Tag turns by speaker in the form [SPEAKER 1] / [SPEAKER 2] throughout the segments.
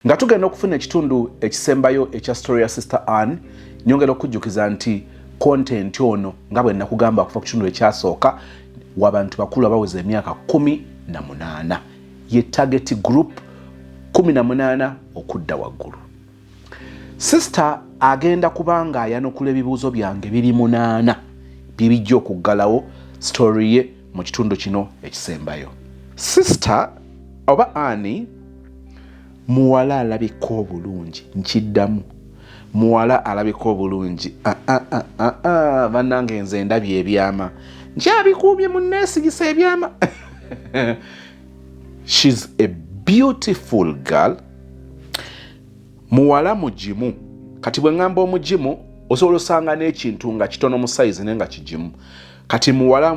[SPEAKER 1] Nga tugenda okufuna ekitundu ekisembayo ekya story ya Sister Ann, nyongera okujjukiza nti content ono, nga bwe nakugamba okuva ku kitundu ekyasooka, wabantu bakulu abaweza emyaka 18, ye target group, 18 okudda waggulu. Sister agenda kubanga ayanukula ebibuuzo byange biri 8 byebijja okuggalawo story ye mu kitundu kino ekisembayo. Sister oba Ani muwala alabika obulungi, nkiddamu, muwala alabika obulungi. Ah, ah, ah, bannange, nze ndabye ebyama, nkyabikuumye munneesigisa ebyama. She's a beautiful girl, muwala mugimu. Kati bwe ŋŋamba omugimu, osobola osanga n'ekintu nga kitono mu size naye nga kigimu. Kati muwala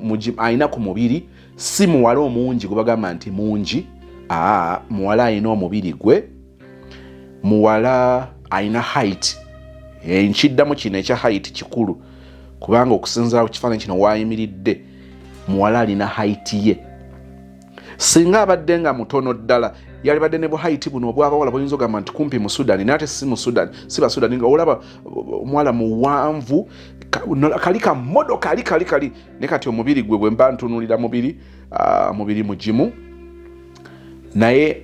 [SPEAKER 1] mugimu, alina ku mubiri, si muwala omungi gwe bagamba nti mungi. Aa, muwala alina omubiri gwe, muwala alina height. Nkiddamu, kino ekya height kikulu, kubanga okusinziira ku kifaananyi kino wayimiridde, muwala alina height ye. Singa abadde nga mutono ddala, yalibadde ne buheight buno obwabawala buyinza ogamba nti kumpi mu Sudan, naye ate si mu Sudan, si ba Sudan, nga olaba omuwala muwanvu, kali ka model, kali kali kali. Naye kati omubiri gwe, bwe mba ntunulira mubiri, mubiri mugimu, naye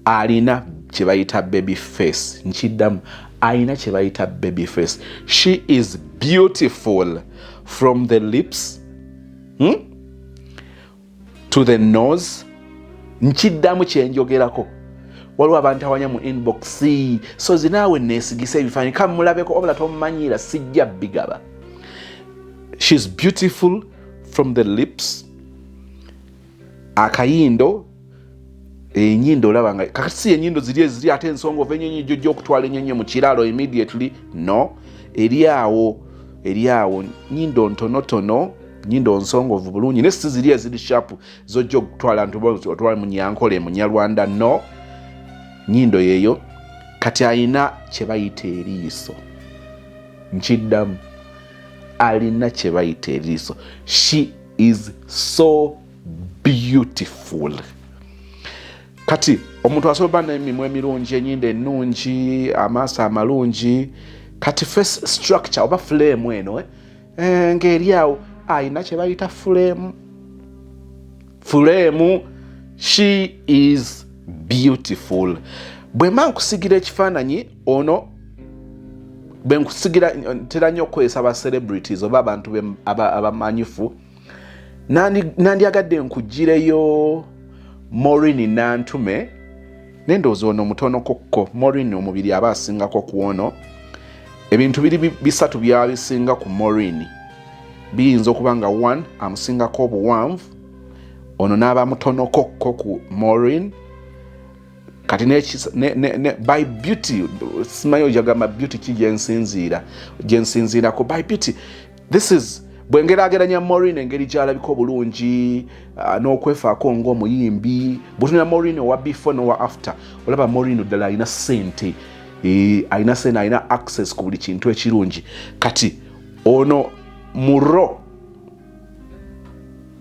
[SPEAKER 1] alina kye bayita baby face. Nkiddamu, alina kye bayita baby face. She is beautiful from the lips, to the nose. Nkiddamu kyenjogerako, waliwo abantu awanya mu inbox, so zinaawe neesigisa ebifaananyi, kamulabeko obula tomumanyiira, sijja bigaba. She's beautiful from the lips, akayindo, enyindo, olaba nga kakati si enyindo ziri eziri ate ensongovu enyonyi jojja okutwala enyonyi mu kiralo immediately, no, eri awo, eri awo, nyindo ntonotono, nyindo nsongovu bulungi, naye si ziri eziri sharp zojja okutwala nti otwala munyankole, munyarwanda, no, nyindo yeeyo. Kati alina kye bayita eriiso. Nkiddamu, alina kye bayita eriiso. She is so beautiful. Kati omuntu asobola n'emimwa emirungi, enyindo ennungi, amaaso amalungi, kati face structure oba frame eno, eh? Ng'eri awo, alina kye bayita frame, frame. She is beautiful. Bwe mba nkusigira ekifaananyi ono, bwe nkusigira, ntera nnyo okukozesa ba celebrities oba abantu abamanyifu. Nandyagadde nkugireyo Maureen Nantume, nendowooza ono mutono kokko. Maureen omubiri aba asingako ku ono. Ebintu biri bisatu byabisinga ku Maureen. Biyinza okuba nga one, amusingako obuwanvu, ono n'aba mutono kokko ku Maureen. Kati ne, by beauty, simanyi ojagamba beauty ki gyensinziirako by beauty. This is bwengerageranya Maureen, engeri gyalabika obulungi, n'okwefaako ng'omuyimbi. Bwetunira Maureen owa before nowa after, olaba Maureen ddala alina sente, alina sente, alina access ku buli kintu ekirungi. Kati ono muro,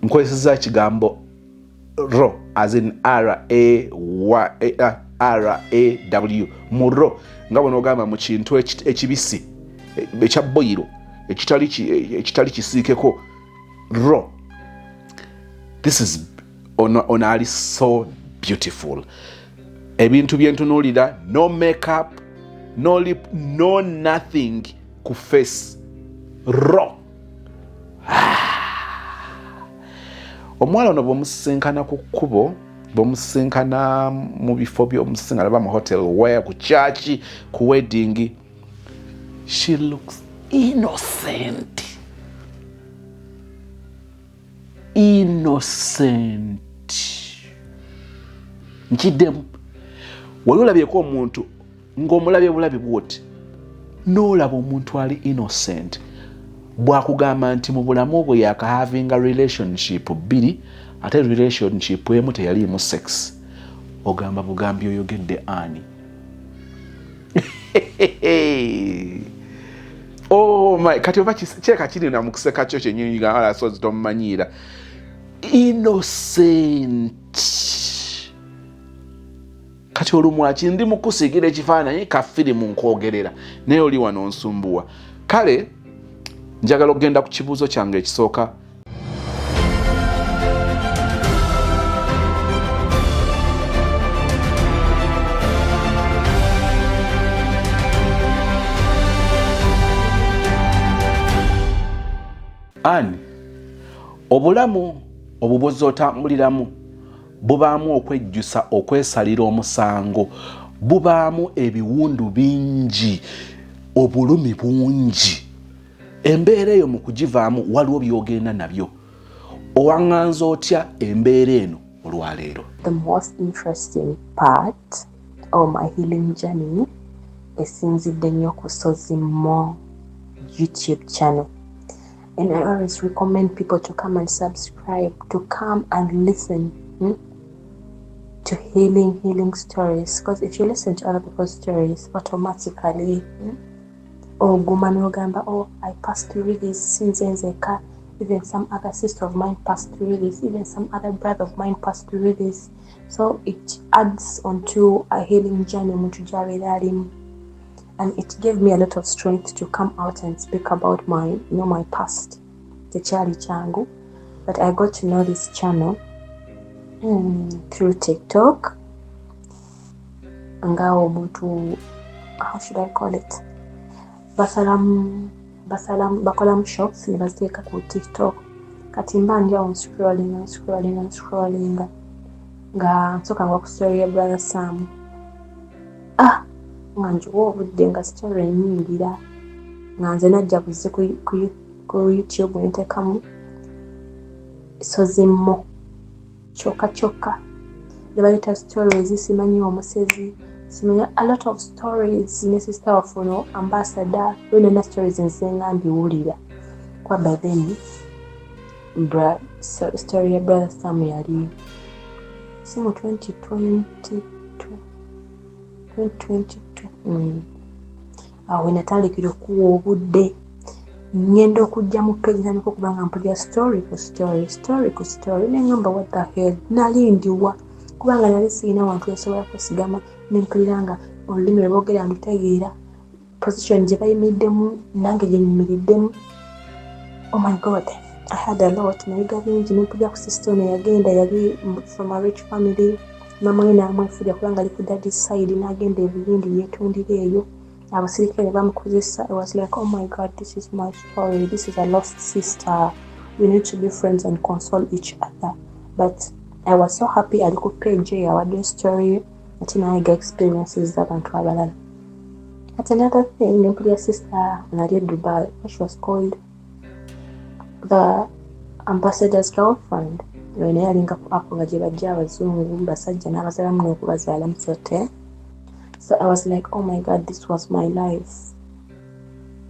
[SPEAKER 1] nkozeseza ekigambo raw as in r a y r a w, muro, nga bw'onoogamba mu kintu ekibisi ekya boil, ekitali kisiikeko, raw. This is ono ali so beautiful. Ebintu byentunuulira, no makeup, no lip, no nothing ku face, raw. Omuwala ono bwemusisinkana ku kkubo, bwemusisinkana mu bifo byomusinkana, ba mu hotel, where, ku church, ku wedding, she looks innocent, innocent. Nkiddemu, wali olabyeko omuntu ng'omulabye bulabi bwoti, n'olaba omuntu ali innocent, bwakugamba nti mu bulamu bwe yakahavinga relationship bbiri, ate relationship emu teyaliimu sex, ogamba bugambi oyogedde ani? Oh my, kati oba kireka kirina mu kuseka kyo kyenyini sozi tomumanyiira, innocent. Kati olumwaki ndi mukusiigira ekifaananyi ka firimu nkwogerera, naye oli wano nsumbuwa. Kale njagala okugenda ku kibuuzo kyange ekisooka. Ani obulamu obubuzi otambuliramu bubaamu okwejjusa, okwesalira omusango, bubaamu ebiwundu bingi, obulumi bungi. Embeera eyo mu kugivaamu waliwo by'ogenda nabyo. Owaŋŋanza otya embeera eno olwaleero?
[SPEAKER 2] The most interesting part of my healing journey esinzidde nnyo ku Sozi Mo YouTube channel. And I always recommend people to come and subscribe, to come and listen to healing stories. Because if you listen to other people's stories, automatically, oguma n'ogamba, oh, I passed through this, since nzeka, even some other sister of mine passed through this, even some other brother of mine passed through this. So it adds onto a healing journey omuntu gy'abeera alimu. And it gave me a lot of strength to come out and speak about my past. Tekyali kyangu, but I got to know this channel through TikTok. Nga omuntu, how should I call it? Bakolamu shorts ne baziteeka ku TikTok. Kati mba ndi awo scrolling, scrolling, scrolling, nga nsooka ngwa ku story ya Brother Sam. Nga njiwa obudde nga story ennyingira, nga nze najja buzzi ku YouTube ne nteekamu Sozi Mo kyokka kyokka, ne baleeta stories, simanyi omusezi, simanyi a lot of stories, ne sister waffe ono ambassador, yonna stories nze nga mbiwulira. Kuba by then story ya Brother Sam yali si mu 2022, 2022. Awo we natandikira okuwa obudde, ngenda okujja mu page ntandika okuba nga mpulira story ku story, story ku story, ne ngamba, what the hell, nali ndiwa? Kubanga nali sirina wantu nsobola kwesigama, ne mpulira nga olulimi lwe boogera ndutegeera, position gye bayimiriddemu nange gye nyimiriddemu. Oh my God, I had a lot, nayiga bingi. Nempulira ku sister ono yagenda, yali from a rich family, mama we n'amwefulira kubanga ali ku daddy side, n'agenda ebiyindi yeetundira eyo, abasirikale bamukozesa. I was like, oh my God, this is my story, this is a lost sister, we need to be friends and console each other. But I was so happy ali ku page eyo awadde story, ate nayiga experiences z'abantu abalala. At another thing, nempulira sister nali e Dubai, she was called the ambassador's girlfriend. Oyo naye alinga ku app nga gye bajja abazungu basajja n'abazaalamu n'okubazaalamu sote. So I was like, oh my God, this was my life.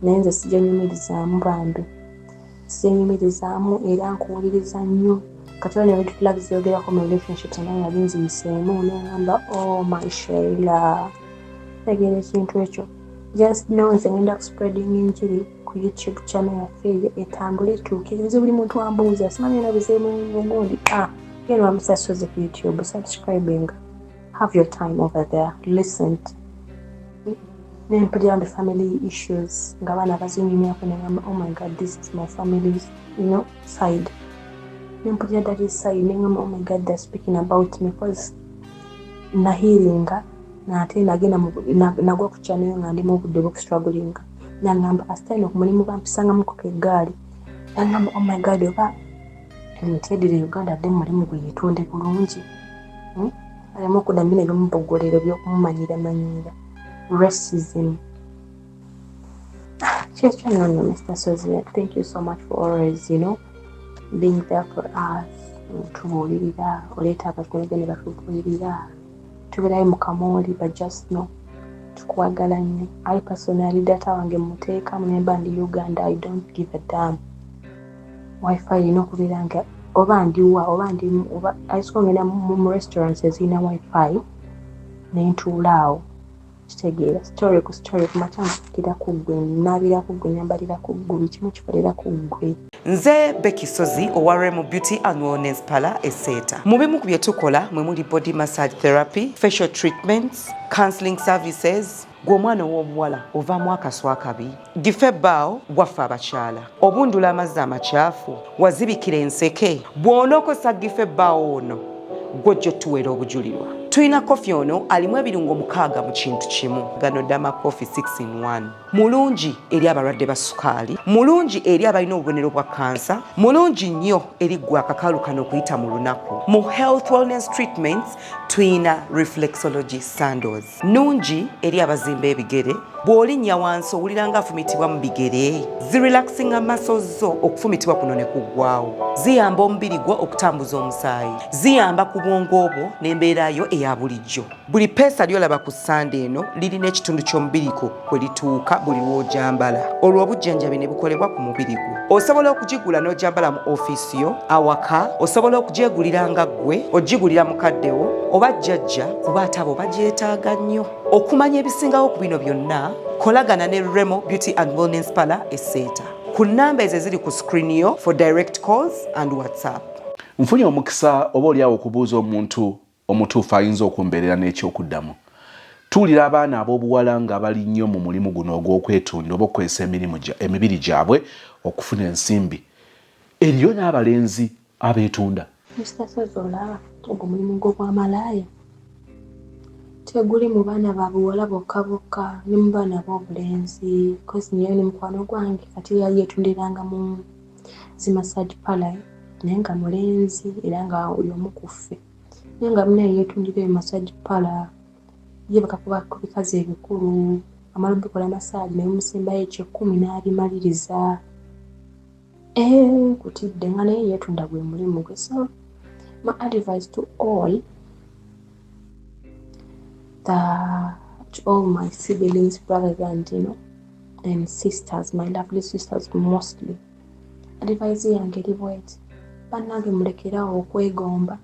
[SPEAKER 2] Naye nze sijanyumirizaamu bambi, sinyumirizaamu era nkuwuliriza nnyo. Kati olwo ne red flags zogerako mu relationships naye nali nziyiseemu, neŋŋamba, oh my Sheila, tegeera ekintu ekyo. Just know nze ngenda ku spreading enjiri ku YouTube channel yaffe eyo etambule etuukirize buli muntu ambuuza, simanyi na bizibu mugundi. Genda wamusasoze ku YouTube, subscribing, have your time over there, listen. Nempulira mbi family issues nga abaana bazinyumyako, neŋŋamba, oh my God, this is my family's side. Nempulira daddy's side, neŋŋamba, oh my God, they're speaking about me, because nahealinga nate nagenda nagwa ku channel nga ndi mu budde bw'okustrugglinga. Nangamba asitaino ku mulimu bampisangamuko k'eggaali, nangamba, oh my God, oba ntyedire Uganda adde mu mulimu gwe yeetonde bulungi, Aleme okudda bino ebyomubogolero by'okumumanyira manyira racism. Kyekyo nno. Mr. Sozi, thank you so much for always being there for us. Tubuulirira, oleeta abakulembeze ne batubuulirira, tubeerayo mu kamooli, but just know tukwagala nnyo. I personally, data wange muteekamu nemba ndi Uganda, I don't give a damn. Wifi erina okubeera nga oba ndiwa oba ndi oba ayisiko ngenda mu restaurants ezirina wifi nentuula awo, kitegeera story ku story. Ku makya nfukira ku ggwe, naabira ku ggwe, nyambalira ku ggwe, buli kimu kikolera ku ggwe.
[SPEAKER 3] Nze Becky Sozi owa Remo Beauty and Wellness Parlor e Seeta. Mu bimu ku bye tukola mwe muli body massage therapy, facial treatments, counseling services. Gwe omwana ow'obuwala ovaamu akasu akabi, gife ebbaawo gwaffe abakyala, obundula amazzi amakyafu, wazibikira enseke. Bw'onookozesa gife ebbaawo ono gw'ojja otuweera obujulirwa. Tulina kofi ono alimu ebirungo 6 mu kintu kimu. Gano Dama Coffee 6 in 1. Mulungi eri abalwadde ba sukaali, mulungi eri abalina obubonero bwa kansa, mulungi nnyo eri ggwe akakalu kano okuyita mu lunaku. Mu health wellness treatments tulina reflexology sandals, nnungi eri abazimba ebigere. Bw'olinnya wansi owulira nga afumitibwa mu bigere, zirelaxinga muscles zo, okufumitibwa kuno ne kuggwawo. Ziyamba omubiri gwo okutambuza omusaayi, ziyamba ku bwongo bwo n'embeera yo eya bulijjo. Buli peesa ly'olaba ku sande eno lirina ekitundu ky'omubiri gwo kwe lituuka buli lw'ogyambala, olwo obujjanjabi ne bukolebwa ku mubiri gwo. Osobola okugigula n'ogyambala mu ofiisi yo, awaka, osobola okugyegulira nga ggwe, ogigulira mukaddewo oba jjajja, kuba ate abo bagyetaaga nnyo. Okumanya ebisingawo ku bino byonna, kolagana ne Remo Beauty and Wellness Parlor e Seeta ku nnamba ezo eziri ku screen yo for direct calls and WhatsApp.
[SPEAKER 1] Nfunye omukisa oba oliawo okubuuza omuntu omutuufu ayinza okumbeerera n'ekyokuddamu. Tuwulira abaana ab'obuwala nga bali nnyo mu mulimu guno ogw'okwetunda oba okukozesa emibiri gyabwe okufuna ensimbi. Eriyo n'abalenzi abeetunda?
[SPEAKER 2] Mr. Sozi, olaba ogwo mulimu gw'obwamalaaya teguli mu baana ba buwala bokka bokka, ne mu baana b'obulenzi. Kozi nyeyo ne mukwano gwange kati yali yeetundiranga mu zi massage parlor, naye nga mulenzi era nga y'omu ku ffe, naye nga munaye yeetundira eyo massage parlor, ye bakakuba ku bikazi ebikulu, amala obikola massage ne bimusembayo ekyekumi n'abimaliriza. Nkutidde nga naye yeetunda, gwe mulimu gwe. So my advice to all my siblings, brothers and and sisters, my lovely sisters mostly, advice yange eri bweti: bannange, mulekerawo okwegomba.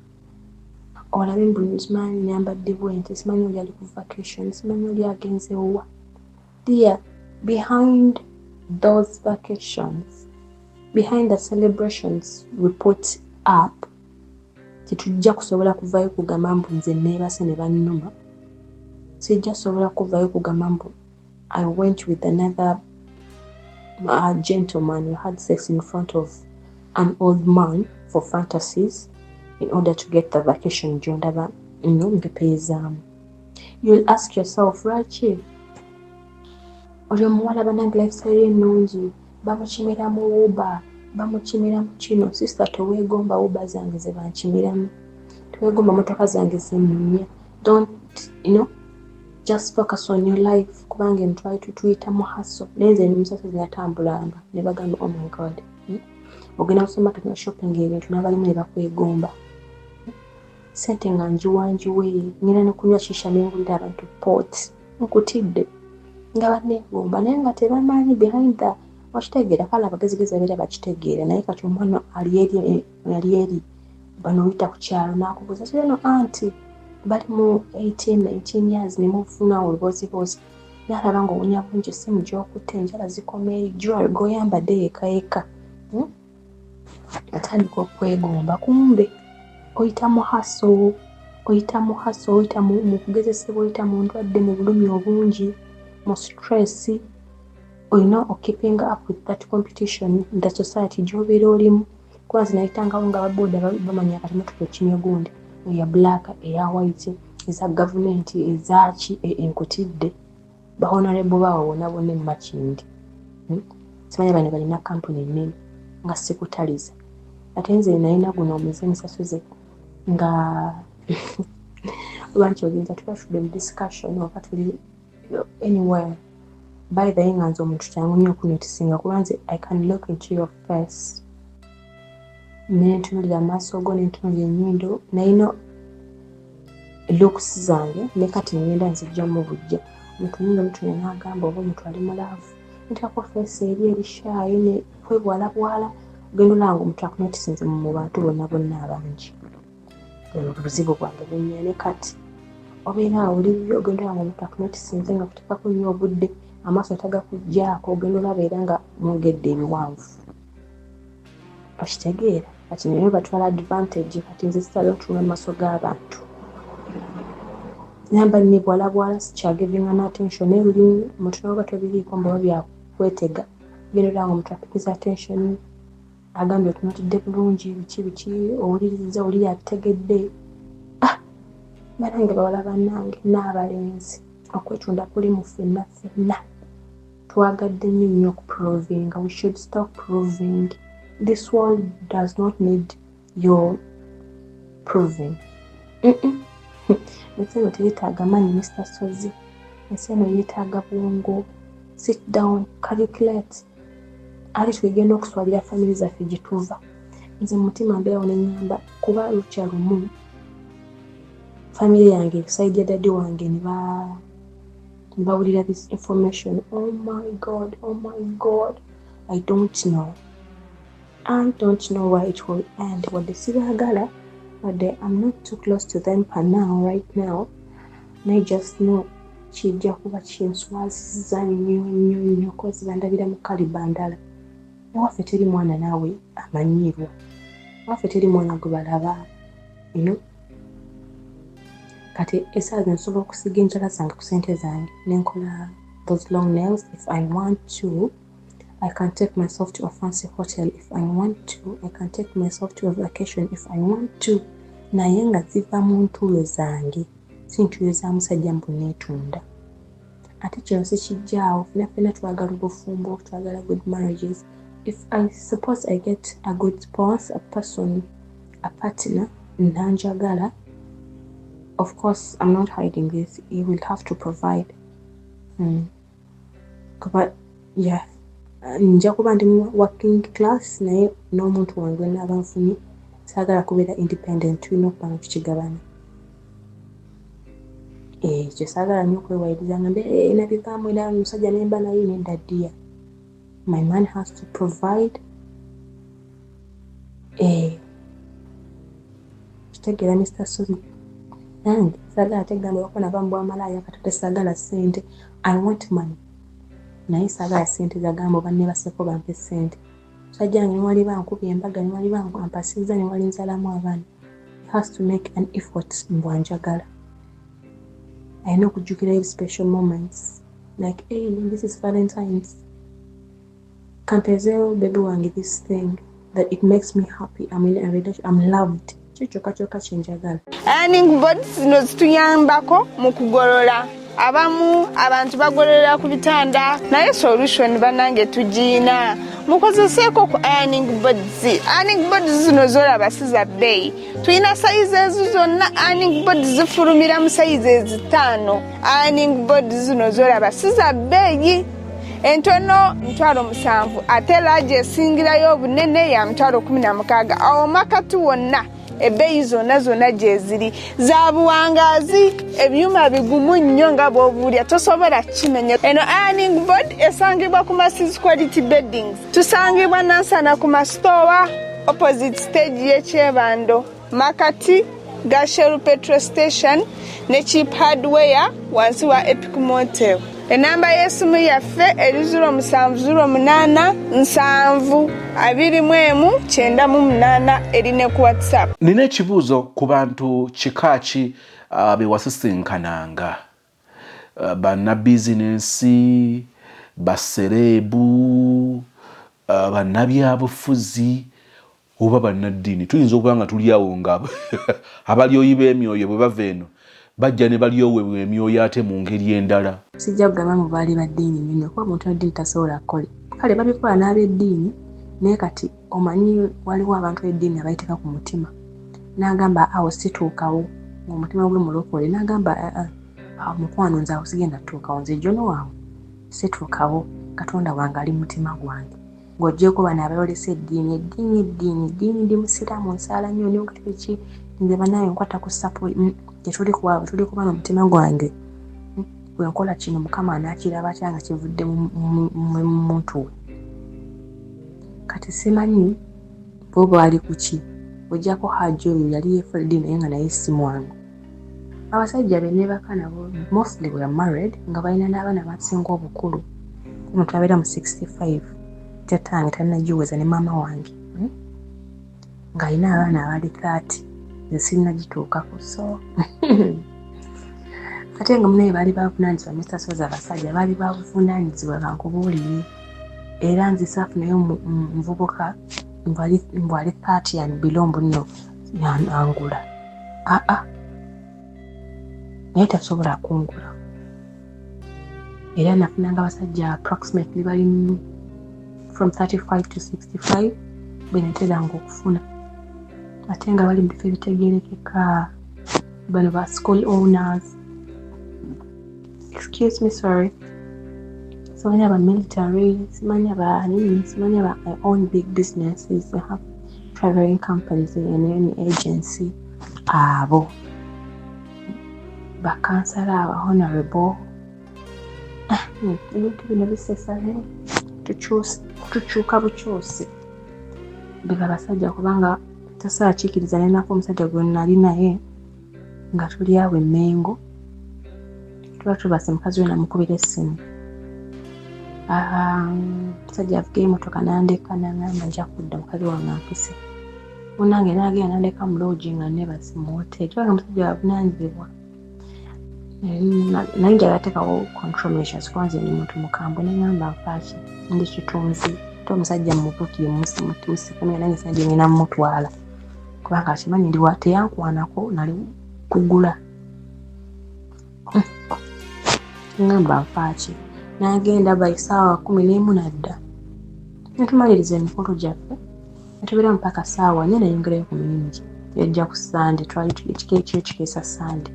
[SPEAKER 2] Olabe mbu simanyi nyambadde bwenti, simanyi oli ali ku vacation, simanyi oli agenze wa. Dear, behind those vacations, behind the celebrations we put up, tetujja kusobola kuvayo kugamba mbu nze neebase ne bannuma. Sijja sobola kuvayo kugamba mbu I went with another gentleman who had sex in front of an old man for fantasies in order to get the vacation gyondaba no mpepeezaamu. You'll ask yourself, lwaki oli omuwala bannange lifestyle ennungi bamukimira mu Uber, bamukimira mu kino? Sister, teweegomba Uber zange ze bankimiramu, teweegomba motoka zange zennunya. Don't just focus on your life, kubanga eno twali tutuyita mu hustle. Naye nze musasa zinatambulanga ne bagamba, "Oh my God, Ogenda kusoma kati shopping ebintu n'abalimu ne bakwegomba. Sente nga njiwanjiwe, ngenda nekunywa shisha nengulira abantu pot." Nkutidde nga baneegomba, naye nga tebamanyi behind the, okitegeera? Kale abagezigezi babeera bakitegeera, naye kati omwana ali eri, ali eri bano oyita ku kyalo n'akubuuza kireno anti bali mu 18 19 years, ne mufuna oluboziboozi, n'alaba nga owunya bungi, essimu gy'okutte, enjala zikoma eri, jewelry g'oyambadde yeka yeka, Atandika okwegomba. Kumbe oyita mu hustle, oyita mu hustle, oyita mu kugezesebwa, oyita mu ndwadde, mu bulumi obungi, mu stress. Olina okeeping up with that competition in the society gy'obeera olimu, kuba nze nayitangawo nga ababoda bamanya kati motoka ekimye gundi eya black, eya white, eza gavumenti, ezaki. Enkutidde bahonorable baawe bonna bonna emakindi. Simanya bano balina kampuni ennene nga sikutaliza. Ate nze nalina guno omuze ensasuze nga oba nti ogenza tuba tudde mu discussion oba tuli anywhere. By the way, nga nze omuntu kyangu nnyo okunotisinga, kuba nze I can look into your face nentunulira amaaso go, nentunulira ennyindo, nalina looks zange. Ne kati ngenda nzijjamu bujja omuntu nyinza omutunya n'agamba oba omuntu ali mu love, nteekako face eri eri shy ne kwebwalabwala, ogenda olaba nga omuntu akunotisinze mu bantu bonna bonna abangi. Obuzibu bwange bunnya. Ne kati obeera awo olibyo, ogenda olaba nga omuntu akunotisinze nga kuteekako nnyo obudde, amaaso tagakugjaako, ogenda olaba era nga mwogedde ebiwanvu. Okitegeera? Kati naye batwala advantage. Kati nze sitala otunula mu maaso g'abantu, namba nebwalabwala, sikyagivinga na attention. Naye luli omuntu noba tobiriiko, mbaoba byakwetega, genda olanga omuntu apikiza attention, agambye otunutidde bulungi, biki biki, owuliriza, oliri abitegedde. Ah, banange, bawala bannange n'abalenzi, okwetunda kuli mu ffenna ffenna. Twagadde nnyo nnyo okuprovinga. We should stop proving. This world does not need your proving. Ensi eno teyetaaga maanyi, Mr Sozi. Ensi eno yeetaaga bwongo. Sit down, calculate. Ate twegenda okuswalira family zaffe gye tuva. Nze mumutima mbeerawo neŋŋamba, kuba lukya lumu family yange, side ya daddy wange, ne bawulira this information. Oh my God, oh my God, I don't know, I don't know where it will end. Wadde sibaagala, wadde I'm not too close to them per now, right now, naye just know kijja kuba kinswaziza nnyo nnyo nnyo, 'cause bandabira mu kaliba ndala. Ewaffe teri mwana naawe amanyiirwa, ewaffe teri mwana gwe balaba. Kati esaawa zino nsobola okusiga enjala zange ku sente zange, nenkola those long nails if I want to. I can take myself to a fancy hotel if I want to. I can take myself to a vacation if I want to, naye nga ziva mu ntuuyo zange, si ntuuyo za musajja mbu neetunda. Ate kino sikijjaawo, fena fena twagala obufumbo, twagala good marriages. If I suppose I get a good spouse, a person, a partner nanjagala, of course I'm not hiding this, he will have to provide. Kuba yeah, nja kuba ndi mu working class, naye n'omuntu wange naaba nfunye, saagala kubeera independent. Tulina okuba nga tukigabana. Ekyo saagala nnyo okwewayiriza nga mbe nabivaamu era omusajja nemba naye. Nedda ddiya, my man has to provide. Kitegeera, Mr Sozi? Nange saagala ate gamba wako nava mu bwamalaaya, kati tesaagala ssente. I want money, naye saagala ssente zagamba oba nebaseko bampe ssente. Musajja wange newali bankubye embaga, newali bampasiza, newali nzalamu abaana, he has to make an effort. Mbwanjagala alina okujjukirayo special moments like, "Hey, this is Valentines, kampezeewo baby wange this thing that it makes me happy. I'm in a relation, I'm loved." Kyo kyokka kyokka kyenjagala.
[SPEAKER 4] Ironing boards zino zituyambako mu kugolola. Abamu abantu bagololera ku bitanda, naye solution bannange tugiina. Mukozeseeko ku ironing boards. Ironing boards zino zolaba si za bbeeyi. Tulina sayizi ezo zonna. Ironing boards zifulumira mu sayizi ezitaano. Ironing boards zino zolaba si za bbeeyi. Entono 70,000, ate large esingirayo obunene ya 16,000. Awo makati wonna ebbeeyi zonna zonna gyeziri za buwangaazi. Ebyuma bigumu nnyo nga bw'obuulya tosobola kukimenya. Eno ironing board esangibwa ku Masis Quality Beddings. Tusangibwa Nansana ku Masitowa, opposite stage y'ekyebando, makati ga Shell petrol station ne Cheap Hardware, wansi wa Epic Motel. Enamba y'essimu yaffe eri 0708 70 21 98, eri ne ku WhatsApp.
[SPEAKER 1] Nina ekibuuzo ku bantu kika ki be wasisinkananga? Bannabizinensi, baceleb, bannabyabufuzi oba bannaddiini? Tuyinza okuba nga tuli awo nga abalyoyi b'emyoyo bwe bava eno bajja ne balyowebwa emyoyo ate mu ngeri endala.
[SPEAKER 2] Sijja kugamba mu baali ba ddiini nnyo, kuba omuntu eddiini tasobola kukola. Kale babikola n'ab'eddiini, naye kati omanyi waliwo abantu eddiini abayiteeka ku mutima, n'agamba awo situukawo, ng'omutima gwe mulokole, n'agamba, "Ah, ah, mukwano, nze awo sigenda tutuukawo, nze jono waawe situukawo, Katonda wange ali mu mutima gwange." Ng'oggyeko bano abayolesa eddiini, eddiini, eddiini, eddiini, ndi musiraamu, nsaala nnyo, ndi ki, nze banaye nkwata ku sapuli. Tetuli kuwaabwe, tuli kuba n'omutima gwange. Bwe nkola kino, Mukama anaakiraba atya nga kivudde mu muntu we? Kati simanyi bo baali ku ki. Ojjako Hajji oyo yali yeefulidde, naye nga naye si mwangu. Abasajja be neebaka nabo mostly were married, nga balina n'abaana basinga obukulu. Omuntu abeera mu 65, tatange talinagiweza ne maama wange. Ng'alina abaana abali 30, nze sinnagituukako. So ate nga munaye baali bavunaanyizibwa, Mr Sozi, abasajja baali bavunaanyizibwa, bankubuulire. Era nze saafunayo muvubuka mbu ali 30 and below mbu nno angula. Aa, naye tasobola kungula. Era nafunanga abasajja approximately bali from 35 to 65 benateranga okufuna, ate nga bali mu bifo ebitegerekeka, bano ba school owners, excuse me, sorry, simanyi aba military, simanyi abanini, simanyi aba I own big businesses, I have traveling companies and any agency, abo bakansala, aba honorable. Ebintu bino bisesa, tukyuka bukyusi beba basajja, kubanga tasobola kikiriza. Nenako omusajja gwe nali naye nga tuli awo emmengo, tuba tubase, mukazi we namukubira essimu. Omusajja avuga emotoka nandeka, nangamba nja kudda, mukazi wange ampise. Munange nagenda nandeka mu lodge nga nebase mu hoteri, kubanga omusajja wavunanyizibwa. Naye njagala teekawo control measures, kuba nze ndi muntu mukambwe. Neŋŋamba nfaaki, ndi kitunzi, ate omusajja muvukire musikamira, nange sina gyengenda mumutwala, kubanga akimanyi ndi teyankwanako, nali kugula. Ŋŋamba nfaaki, n'agenda by 11:00 nadda, netumaliriza emikolo gyaffe, netubeera mpaka 4:00, neyongerayo ku mirimu gye. Yajja ku Sande, twali ekiro kikeesa Sande.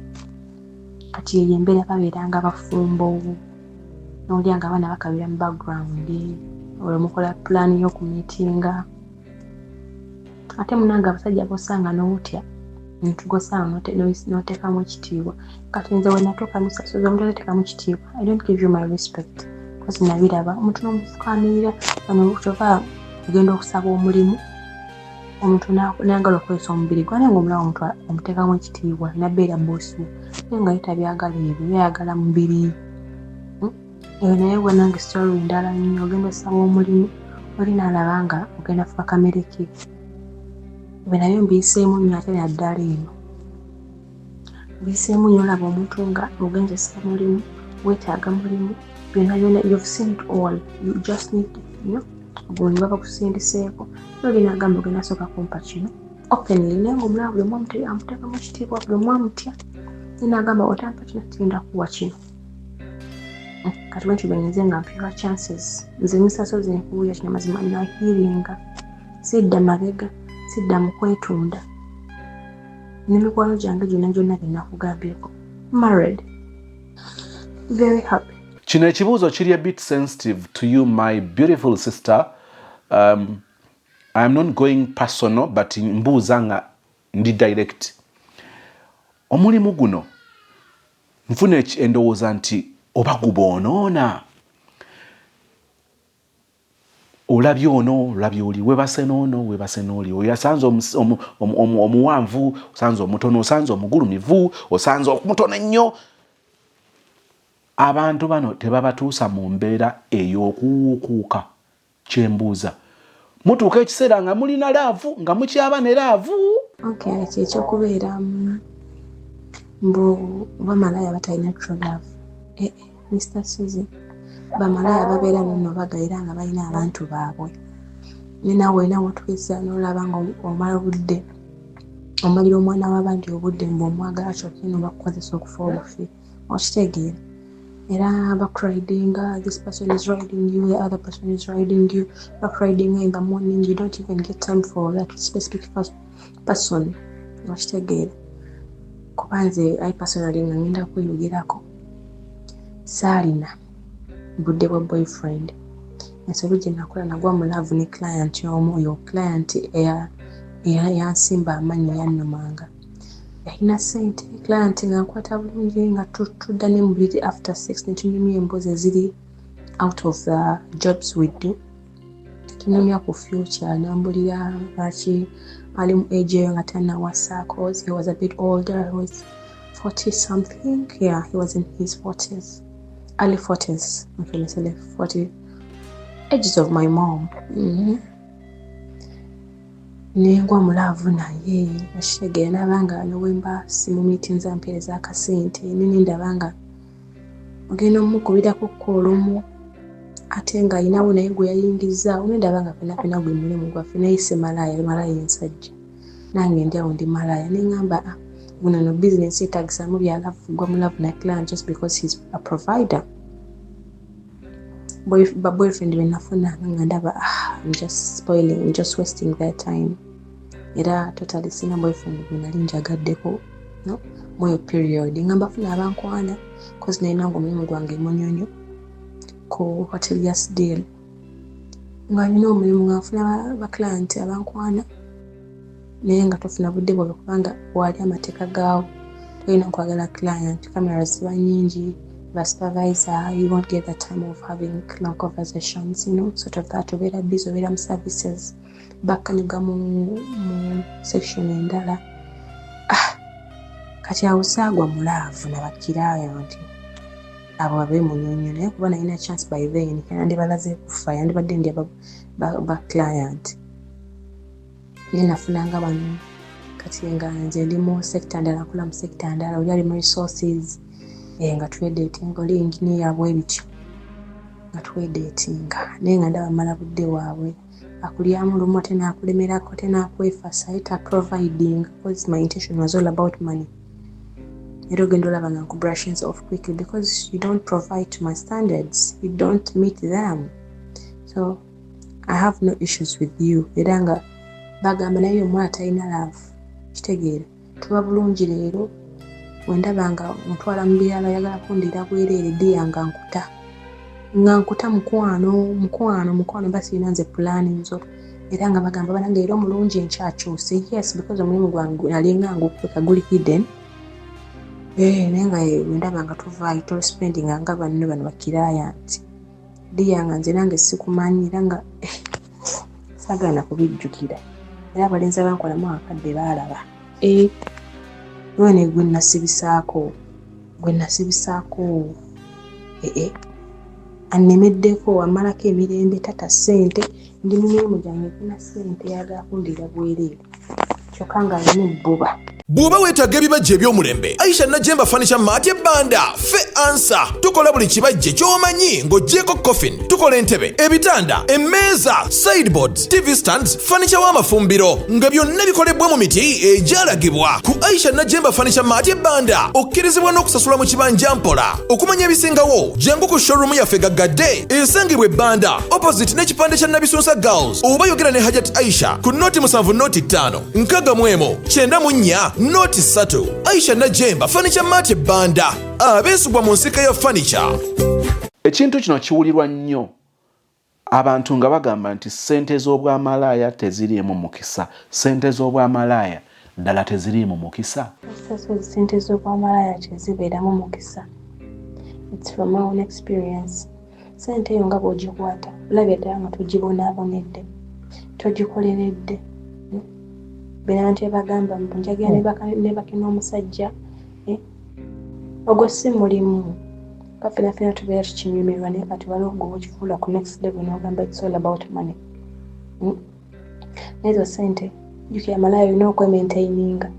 [SPEAKER 2] Kati eyo embeera, babeeranga bafumbo, nolya nga abaana bakabira mu background, olwo mukola pulaani y'okumiitinga. Ate munange abasajja bosanga n'otya ntugosanga n'oteekamu ekitiibwa. Kati nze wenatuuka musasoza omuntu ateekamu kitiibwa, I don't give you my respect, cause nabiraba, omuntu n'omufukamirira bano. Kyova ogenda okusaba omulimu, omuntu nayagala okukozesa omubiri gwe, naye nga omulaba omuntu omuteekamu ekitiibwa, nabeera boss wo, naye nga ye tabyagala ebyo, yayagala mubiri. Eyo naye bwenange story ndala nnyo. Ogenda osaba omulimu, oli naalaba nga ogenda fuka kamere ke. Ebyo nabyo mbiyiseemu nnyo, ate naddala eno mbiyiseemu nnyo. Olaba omuntu nga ogenza osaba mulimu, weetaaga mulimu, byonna byonna, you've seen it all, you just need ogundi baba kusindiseeko, oli nagamba ogenda sooka kumpa kino openly, naye nga omulaba buli omu amuteekamu ekitiibwa, buli omu amutya, naye nagamba otampa kino tugenda kuwa kino. Kati bwentyo bwenyize nga mpiwa chances. Nze misaso zenkuwulira kino, mazima nahiringa, sidda mabega, sidda mu kwetunda n'emikwano gyange gyonna gyonna byenakugambyeko. Married, very happy.
[SPEAKER 1] Kino ekibuuzo kiri a bit sensitive to you, my beautiful sister. I am not going personal, but mbuuza nga ndi direct. Omulimu guno nfuna endowooza nti oba guboonoona. Olabye ono, olabye oli, webase noono, webase nooli, oyo asanze omuwanvu, osanze omutono, osanze omugulumivu, osanze omutono ennyo. Abantu bano tebabatuusa mu mbeera ey'okuwuukuuka? Kyembuuza, mutuuka ekiseera nga mulina love, nga mukyaba ne love?
[SPEAKER 2] Okay, ekyo ekyokubeera mbu bamalaya batalina true love, eh, eh, Mr Suzy, bamalaya babeera nno bagayira nga balina abantu baabwe. Nenaawe olina wotukiza nolaba nga omala obudde, omalira omwana w'abandi obudde mbu omwagala, kyokka eno bakukozesa okufa obufi. Okitegeera? Era bakuridinga, this person is riding you, the other person is riding you, bakuridinga in the morning, you don't even get time for that specific first person. Okitegeera? Kuba nze I personally, nga ngenda kweyogerako, saalina budde bwa boyfriend. Ensobi gye nakola, nagwa mu love ne client omu. Oyo client yansimba amannyo, yannumanga, yalina sente. Client nga nkwata bulungi, nga tudda ne mubuliri after 6, netunyumya emboozi eziri out of the jobs we do, tunyumya ku future. Nambulira lwaki ali mu age eyo nga tanawasa, cause he was a bit older, he was 40 something. Yeah, he was in his 40s, early 40s, okay, let's say 40, ages of my mom. Nengwa mu love naye, okitegeera, nabanga nowemba simumiitinza mpeereza akasente nene, ndaba nga ogenda omukubirako ko olumu ate nga ayinawo naye gwe yayingizaawo, nendaba nga fena fena gwe mulimu gwaffe, naye si malaaya, malaaya ensajja, nange ndi awo ndi malaaya. Neŋŋamba, ah, guno no bizinesi etagisamu bya love, gwa mu love na client just because he's a provider. Ba boyfriend benafunanga nga ndaba, ah, I'm just spoiling, I'm just wasting their time. Era totally sina boyfriend gwe nali njagaddeko no mweyo period, nga mbafuna abankwana cause nalina nga omulimu gwange munyonyo ku hotel ya Sdeal, nga nina omulimu nga nfuna ba client abankwana, naye nga tofuna budde bwabwe kubanga wali amateeka gaawo, tolina kwagala client, camera ziba nyingi, ba supervisor, you won't get the time of having long conversations, sort of that. Obeera busy, obeera mu services, bakkanyuga mu section endala. Ah, kati awo saagwa mu love na ba client abo babe munyonyo, naye kuba nalina chance by then, yandibalaze kufa, yandibadde ndya ba client, naye nafunanga bano. Kati nga nze ndi mu sector ndala, nkola mu sector ndala, oli ali mu resources, nga twedatinga, oli engineer, bwe bityo nga twedatinga, naye nga ndaba mala budde bwabwe, akulyamu lumu ate nakulemerako ate nakwefasa, ye providing, because my intention was all about money. Era ogenda olaba nga nkubrushinga off quickly because you don't provide to my standards, you don't meet them, so I have no issues with you. Era nga bagamba naye omwana talina love, kitegeera tuba bulungi. Leero wendaba nga mutwala mu birala, oyagala kundiira bwereere ddiya, nga nkuta, nga nkuta, mukwano, mukwano, mukwano, mba sirina nze pulaani nzo. Era nga bagamba banange era omulungi enkyakyuse. Yes, because omulimu gwange nalinga ngukweka, guli hidden. Naye nga wendaba nga tuvaayo, tospendinga nga banno bano ba client ddiya, nga nze nange sikumanyi, era nga saagala nakubijjukira. Era abalenzi abankolamu akadde baalaba wene gwe nasibisaako, gwe nasibisaako, ee annemeddeko, amalako emirembe, tata ssente, ndi mu mirimu gyange, nfuna ssente, yagala kundiira bwereere, kyokka nga alina ebbuba.
[SPEAKER 5] Bw'oba weetaaga ebibajje eby'omulembe, Aisha Najemba Furniture Mart ebbanda fe ansa. Tukola buli kibajje ky'omanyi ng'oggyeko coffin. Tukola entebe, ebitanda, emmeeza, sideboards, TV stands, furniture w'amafumbiro, nga byonna bikolebwa mu miti egyalagibwa ku Aisha Najemba Furniture Mart ebbanda. Okkirizibwa n'okusasula mu kibanja mpola. Okumanya ebisingawo, jangu ku showroom yaffe gaggadde esangibwa ebbanda opposite n'ekipande kya Nabisunsa Girls, oba yogera ne Hajat Aisha ku 070 05 61 94 03. Aisha Najemba Furniture Mart ebbanda, abeesigwa mu nsika ya furniture.
[SPEAKER 1] Ekintu kino kiwulirwa nnyo abantu nga bagamba nti ssente z'obwamalaaya teziriimu mukisa. Ssente z'obwamalaaya ddala teziriimu mukisa?
[SPEAKER 2] Sente z'obwamalaaya tezibeeramu mukisa. It's from my own experience. Sente eyo nga bw'ogikwata, olabye ddala nga togibonaabonedde, togikoleredde. Beera nti ebagamba mbu njagala nebake n'omusajja, eh? Ogwo si mulimu. Ka ffena ffena tubeera tukinyumirwa, naye kati waliwo gwe okifuula ku next level n'ogamba it's all about money. Naye ezo sente, jjukira malaaya olina okwemaintaininga,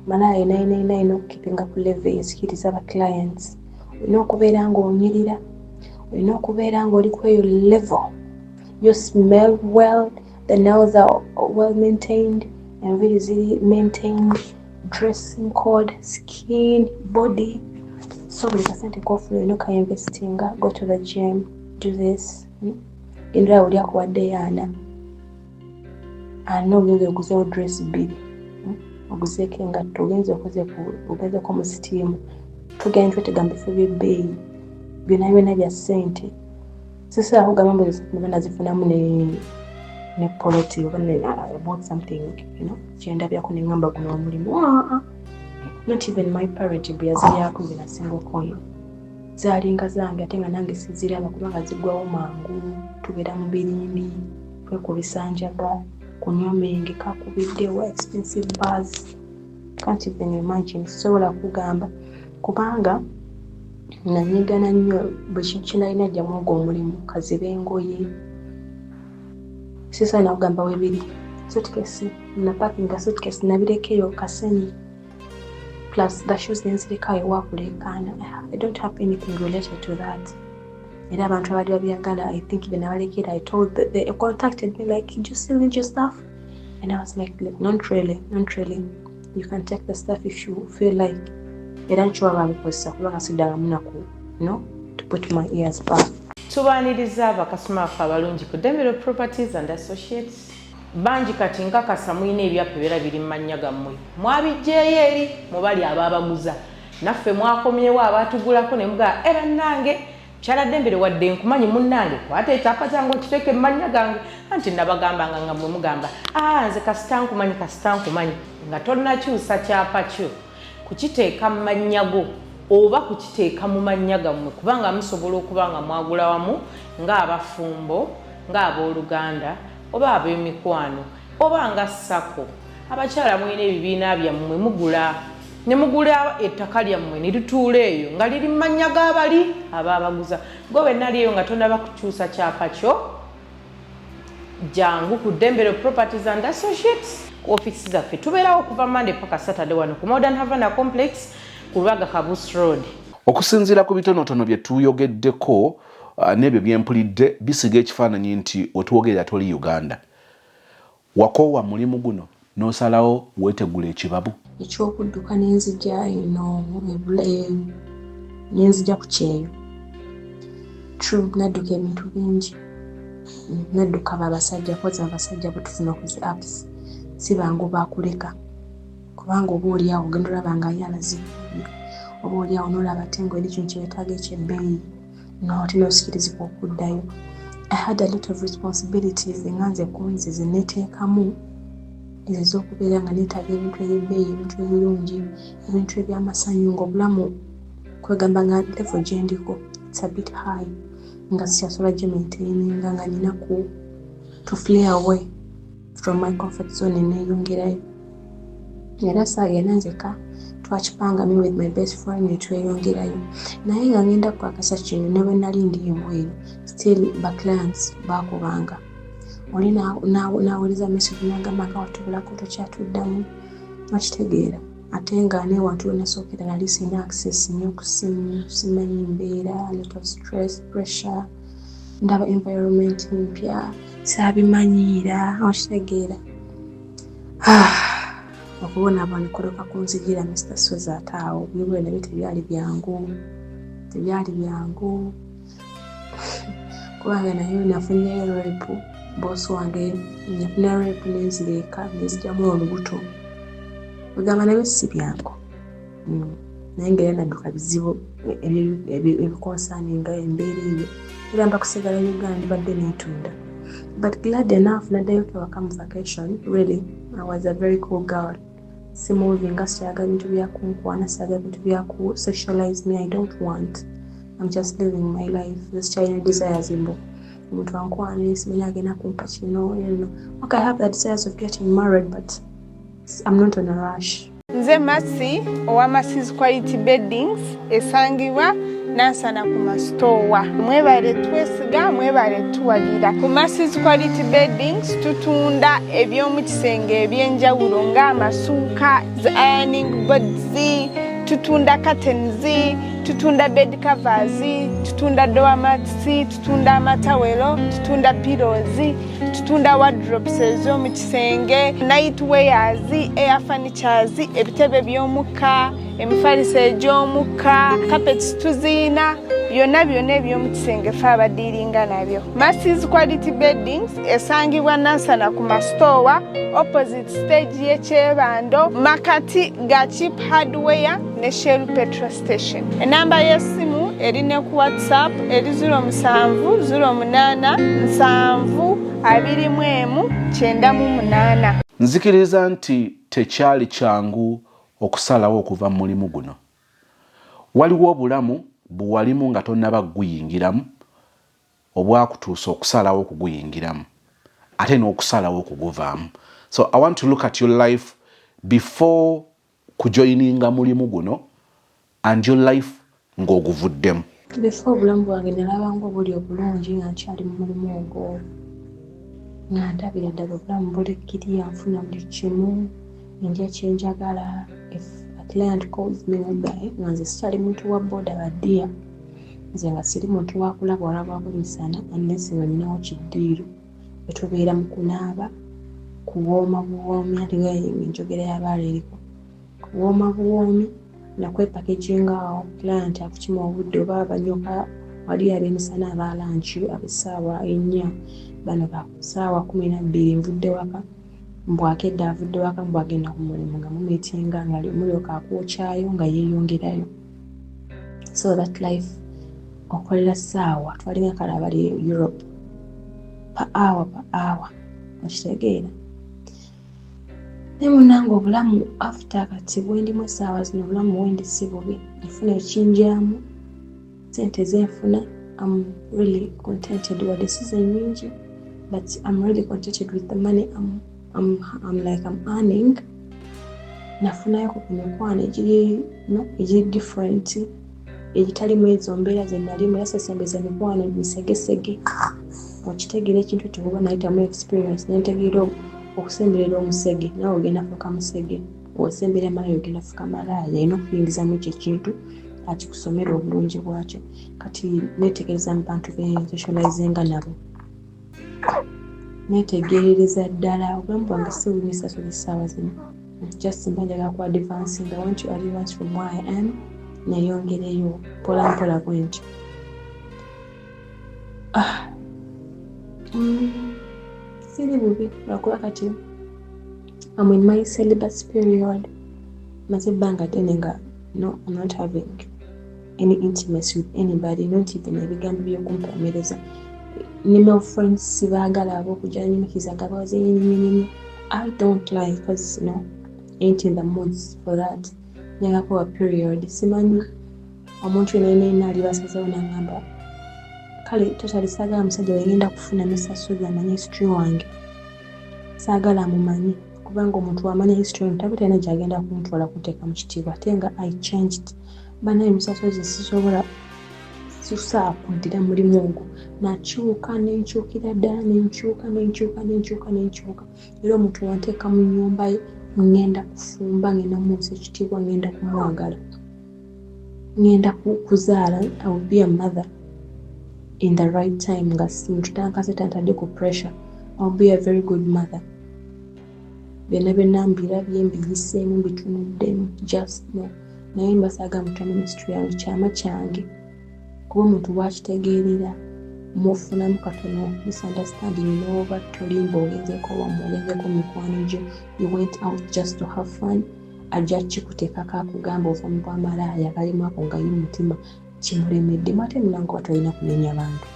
[SPEAKER 2] malaaya yona alina okukeepinga ku level esikiriza ba clients, olina okubeera ng'onyirira, olina okubeera ng'oli ku eyo level, you smell well, the nails are well maintained, enviiri ziri maintained, dressing code, skin, body. So buli kasente kofuna olina okainvestinga, go to the gym, do this. Genda oli akuwaddeyo ana ana, ogenza oguzeewo dress bbiri, Oguzeeko engatto, ogenza ogezeko mu steam, tugenda twetega mu bifo by'ebbeeyi, byonna byonna bya ssente. Sisobola kugamba mbu nazifunamu ne poloti oba I bought something, kyendabyako neŋŋamba guno omulimu. Ah, ah. Not even my parent bwe yaziryako nze nasinga okono, zaalinga zange, ate nga nange siziraba kubanga ziggwawo mangu. Tubeera mu birindi, twekubisa njaga, kunywa menge kakubiddewo, expensive bars, can't even imagine. Sisobola kugamba kubanga nanyigana nnyo bwe kinalina jjamu ogwo omulimu, kaziba engoye, sisobola nakugamba webiri. Suitcase napakinga suitcase nabireka eyo Kasenyi, plus the shoes nenzirekayo ewakuleekaana. I don't have anything related to that. Era abantu abali babyagala, I think benabalekera, I told the, they contacted me like, "Do you still need your stuff?" And I was like, "Not really, not really. You can take the stuff if you feel like." Era nkiwa babikozesa kubanga siddangamu naku no to put my ears back.
[SPEAKER 6] Tubaaniriza bakasitoma baffe abalungi ku Demiro Properties and Associates. Bangi kati nkakasa mulina ebyapa ebeera biri mu mannya gammwe, mwabiggyeeyo eri mubali abaabaguza, naffe mwakomyewo abaatugulako ne mugaa e bannange mukyala Ddembere, wadde nkumanyi munnange, kwata ekyapa kyange okiteeke mu mannya gange. Anti nabagambanga nga mmwe mugamba, "Aa, nze kasita nkumanyi, kasita nkumanyi." Nga tonnakyusa kyapa kyo kukiteeka mu mannya go oba kukiteeka mu mannya gammwe, kubanga musobola okuba nga mwagula wamu ng'abafumbo, ng'abooluganda oba ab'emikwano oba nga SACCO. Abakyala mulina ebibiina byammwe, mugula ne mugula ettaka lyammwe ne lituula eyo nga liri mu mannya g'abali abaabaguza. Gwe wenali eyo nga tonaba kukyusa kyapa kyo, jangu ku Ddembero Properties and Associates ku ofiisi zaffe. Tubeerawo okuva Monday paka Saturday wano ku Modern Havana Complex ku Lwaga Kabus Road.
[SPEAKER 1] Okusinziira ku bitonotono bye tuyogeddeko n'ebyo byempulidde, bisiga ekifaananyi nti otwogerera toli Uganda. Wakoowa mulimu guno n'osalawo weetegula ekibabu.
[SPEAKER 2] Ekyokudduka nenzija eno nenzija ku kyeyo, true, nadduka ebintu bingi. Nadduka babasajja koza abasajja bwetufuna ku zi apps si bangu bakuleka, kubanga oba oliawo ogenda olaba nga ye alazikubye, oba oliawo nolaba ate nga eri kintu kyewetaaga ekyebbeeyi, ate nosikirizibwa okuddayo. I had a lot of responsibilities nga nze kunze zeneteekamu, ezo ez'okubeera nga neetaaga ebintu ebyebbeeyi, ebintu ebirungi, ebintu ebyamasanyu, nga obulamu kwegamba nga level gyendiko it's a bit high, nga sikyasobola gimaintaininga, nga nina ku to flee away from my comfort zone neeyongerayo. Era saagenda nzeka, twakipanga me with my best friend netweyongerayo. Naye nga ngenda kukakasa kino, ne bwe nali ndi ebweru, still baclients bakubanga oli naweereza message nagamba nga watubulako tokyatuddamu, okitegeera? Ate nga newantu wenasookera nali sirina access nnyo ku ssimu, simanyi mbeera, lot of stress, pressure, ndaba environment mpya, saabimanyiira, okitegeera? Okubonaabona kuluka kunzijira, Mr Sozi. Ate awo bibwe nabyo tebyali byangu, tebyali byangu, kubanga naye nafunyeyo rape. Boss wange nafuna rape nenzireka nenzigyamu olubuto. Ogamba nabyo si byangu. Naye ngaera nadduka bizibu ebiconcerninga embeera eyo. Era mba kusigala Uganda badde netunda, but glad enough naddayo kewaka mu vacation. Really, I was a very cool girl, simovinga, siyagala bintu byakunkwana, siyagala bintu byaku sexualize me. I don't want, I'm just living my life. Sikyalina desires mbu omuntu ankwane, simanyi agenda kumpa kino eno. Okay, I have the desires of getting married, but I'm not on a rush.
[SPEAKER 4] Nze Masi owa Masis Quality Beddings, esangibwa Nansana ku Masitoowa. Mwebale twesiga, mwebale tuwagira. Ku Masis Quality Beddings tutunda eby'omu kisenge ebyenjawulo ng'amasuuka, zi ironing boards, tutunda curtains, tutunda bed covers, tutunda doormats, tutunda amatawero, tutunda pillows, tutunda wardrobes ez'omu kisenge, night wears, air furnitures, ebitebe by'omukka, emifaliso egy'omukka, carpets tuziina, byonna byonna eby'omu kisenge fe abadiiringa nabyo. Masses Quality Beddings esangibwa Nansana ku Masitoowa, opposite stage y'ekyebando, makati ga Cheap Hardware ne Shell petrol station. Enamba y'essimu eri ne ku WhatsApp eri 07 08 7 21 98.
[SPEAKER 1] Nzikiriza nti tekyali kyangu okusalawo okuva mu mulimu guno. Waliwo obulamu buwalimu nga tonnaba kuguyingiramu obwakutuusa okusalawo okuguyingiramu ate n'okusalawo okuguvaamu. So I want to look at your life before kujoininga mulimu guno and your life ng'oguvuddemu.
[SPEAKER 2] Before, obulamu bwange nalabanga obuli obulungi nga nkyali mu mulimu ogwo. Nga ndabira ddala obulamu buli kiriya, nfuna buli kimu, ndya kyenjagala. If a client calls me, nga nga nze sikyali muntu wa boda baddiya, nze nga siri muntu wakulaba olabwako misana unless nga nyinawo kiddiiro. Etubeera mu kunaaba, kuwooma buwoomi, ati nga enjogera y'abaala eriko, kuwooma buwoomi nakwepakeginga awo client akukima obudde oba abanyoka wali ab'emisana, aba lunch, ab'essaawa 4, bano ba ssaawa 12 nvudde waka, mbwakedde avudde waka, mbwagenda ku mulimu, nga mumeetinga, nga mulyoka akwokyayo nga yeeyongerayo. So that life, okolera ssaawa, twalinga kale abali Europe, per hour, per hour, okitegeera? Naye munange obulamu after kati bwendimu essaawa zino, obulamu bwendi si bubi. Nfuna ekinjaamu, sente zenfuna, I'm really contented, wadde si zenyingi, but I'm really contented with the money I'm like I'm earning. Nafunayoko ku mikwano egiri no egiri different, egitalimu ezo mbeera ze nalimu, era sesembeza mikwano misegesege. Okitegeera ekintu ekyo? Kuba nayitamu experience nentegeera okusemberera omusege, nawe ogenda fuuka musege. Osemberera malaaya, ogenda fuuka malaaya. Alina okuyingizamu ekyo ekintu akikusomera obulungi bwakyo. Kati netegereza mu bantu bensocializinga nabo, netegerereza ddala. Obulamu bwange si bubi sasula essaawa zino, just mba njagala ku advancing. I want to advance from where I am, neyongereyo mpola mpola bwentyo. Ah. Siri bubi lwakuba kati I'm in my celibacy period. Maze ebbanga ddene nga no, I'm not having any intimacy with anybody, not even ebigambo by'okumpomereza. Ne male friends sibaagala, ab'okujja nyumikiza nga bazinyinyinyi, I don't like, because no, ain't in the moods for that. Njagala kuba period. Simanyi omuntu yenna yenna ali basazeewo nangamba kale totally saagala musajja wegenda kufuna misaso amanye history wange, saagala amumanyi, kubanga omuntu wamanya history wange taba talina gyagenda kuntwala kunteeka mu kitiibwa. Ate nga I changed banaye misasozi, sisobola sisaa kuddira mulimu ogwo. Nakyuka, nenkyukira ddala, nenkyuka, nenkyuka, nenkyuka, nenkyuka. Era omuntu wanteeka mu nnyumba ye, ngenda kufumba, ngenda mumuusa ekitiibwa, ngenda kumwagala, ngenda kuzaala. I will be a mother in the right time, nga muntu tankase, tantadde ku pressure. I will be a very good mother. Byonna byonna mbirabye, mbiyiseemu, mbitunuddemu, just no. Naye mbasaaga mutone ministry yange, kyama kyange, kuba omuntu wakitegeerera mufunamu katono misunderstanding, noba tolimba, ogenzeko wamu, ogenzeko mikwano gyo, you went out just to have fun, ajja kikuteekako akugamba ova mu bwamalaaya kalimu ako, nga ye mutima kimulemeddemu. Ate munange oba tolina kunenya bantu,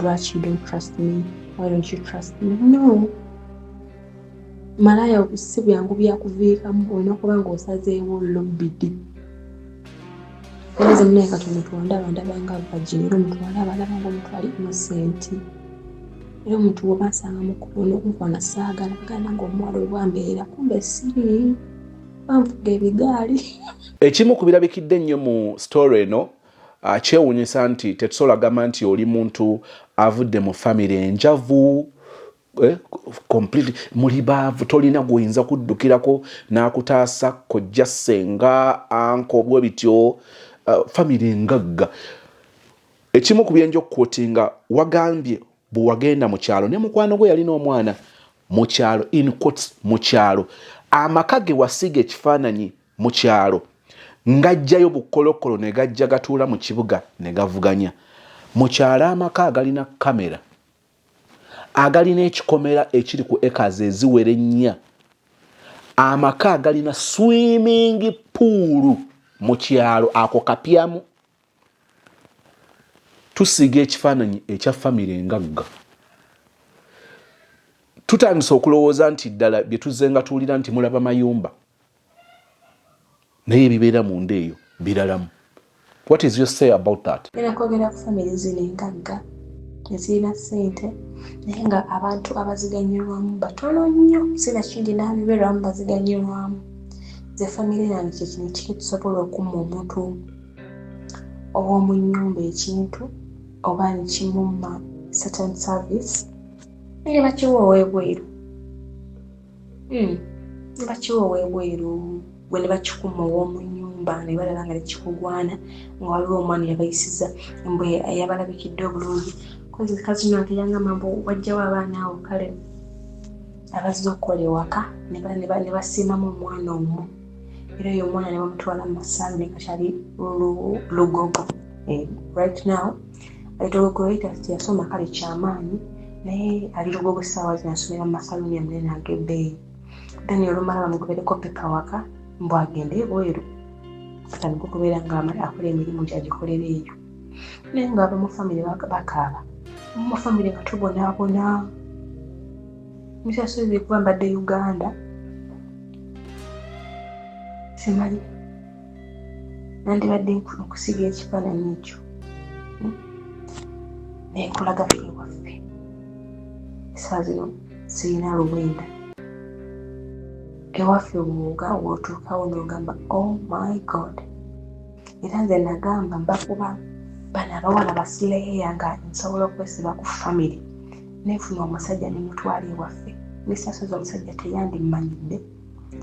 [SPEAKER 2] lwaki you don't trust me, why don't you trust me? No, malaaya si byangu byakuviikamu, olina okuba nga osazeewo lobidi. Era munaye kati omuntu wandaba, ndaba nga virgin, era omuntu walaba, alaba nga omuntu ali innocent. Era omuntu woba nsanga mukubo n'okunkwana, saagala gana nga omuwala obwambeera, kumbe siri banvuga ebigaali.
[SPEAKER 1] Ekimu ku birabikidde ennyo mu story eno, kyewuunyisa nti tetusobola gamba nti oli muntu avudde mu famire enjavu, completely muli baavu, tolina gwoyinza kuddukirako n'akutaasa, kojja, ssenga, uncle, bwe bityo, famire engagga. Ekimu ku byenja okuquotinga, wagambye bwe wagenda mu kyalo ne mukwano gwe yalina omwana mu kyalo, in quotes, mu kyalo, amaka ge wasiiga ekifaananyi mu kyalo ng'ajjayo bukolokolo ne gajja gatuula mu kibuga ne gavuganya mu kyalo, amaka agalina kamera, agalina ekikomera ekiri ku acres eziwera 4, amaka agalina swimming pool mu kyalo ako kapyamu. Tusiiga ekifaananyi ekya famire engagga, tutandise okulowooza nti ddala bye tuzzenga tuwulira nti mulaba mayumba, naye ebibeera munda eyo biralamu. What is your say about that?
[SPEAKER 2] Ngenda kwogera ku famire zino engagga ezirina ssente, naye nga abantu abaziganyulwamu batono nnyo, sinakindi n'abibeerwamu baziganyulwamu. Nze famire yange kyekino kiki ekisobola okumma omuntu ow'omu nnyumba ekintu oba nekimumma certain service. Ne bakiwa ow'ebweru. Ne bakiwa ow'ebweru, gwe ne bakikuma ow'omu nnyumba, ne balaba nga tekikugwana, nga waliwo omwana yabayisiza mbwe yabalabikidde obulungi. Kozi kazino nti yangamba mbu wajjawo abaana awo kale abazze okukola ewaka, ne basiimamu omwana omu, era oyo omwana ne bamutwala mu masalu, ne kati ali Lugogo. Right now ali Lugogo, teyasoma kale kyamaanyi, naye ali Lugogo essaawa zino, asomera mu masaluni amunene ag'ebbeeyi. Then olumala bamugobereko pepa waka, mbu agende ebweru atandika okubeera nga akola emirimu gyagikolera eyo, naye nga aba mu famire bakaaba, mu famire nga tubonaabona. Misasozi kuba mbadde Uganda, simanyi nandibadde nkusiga ekifaananyi ekyo nenkulaga ewaffe. Esaawa zino sirina luwenda ewaffe. Bwoga wotuukawo nogamba, "Oh my God." Era nze nagamba mbakuba bano abawala basileeya nga nsobola okwesiba ku famire, nenfuna omusajja nemutwala ewaffe. Misasozi, omusajja teyandimmanyidde,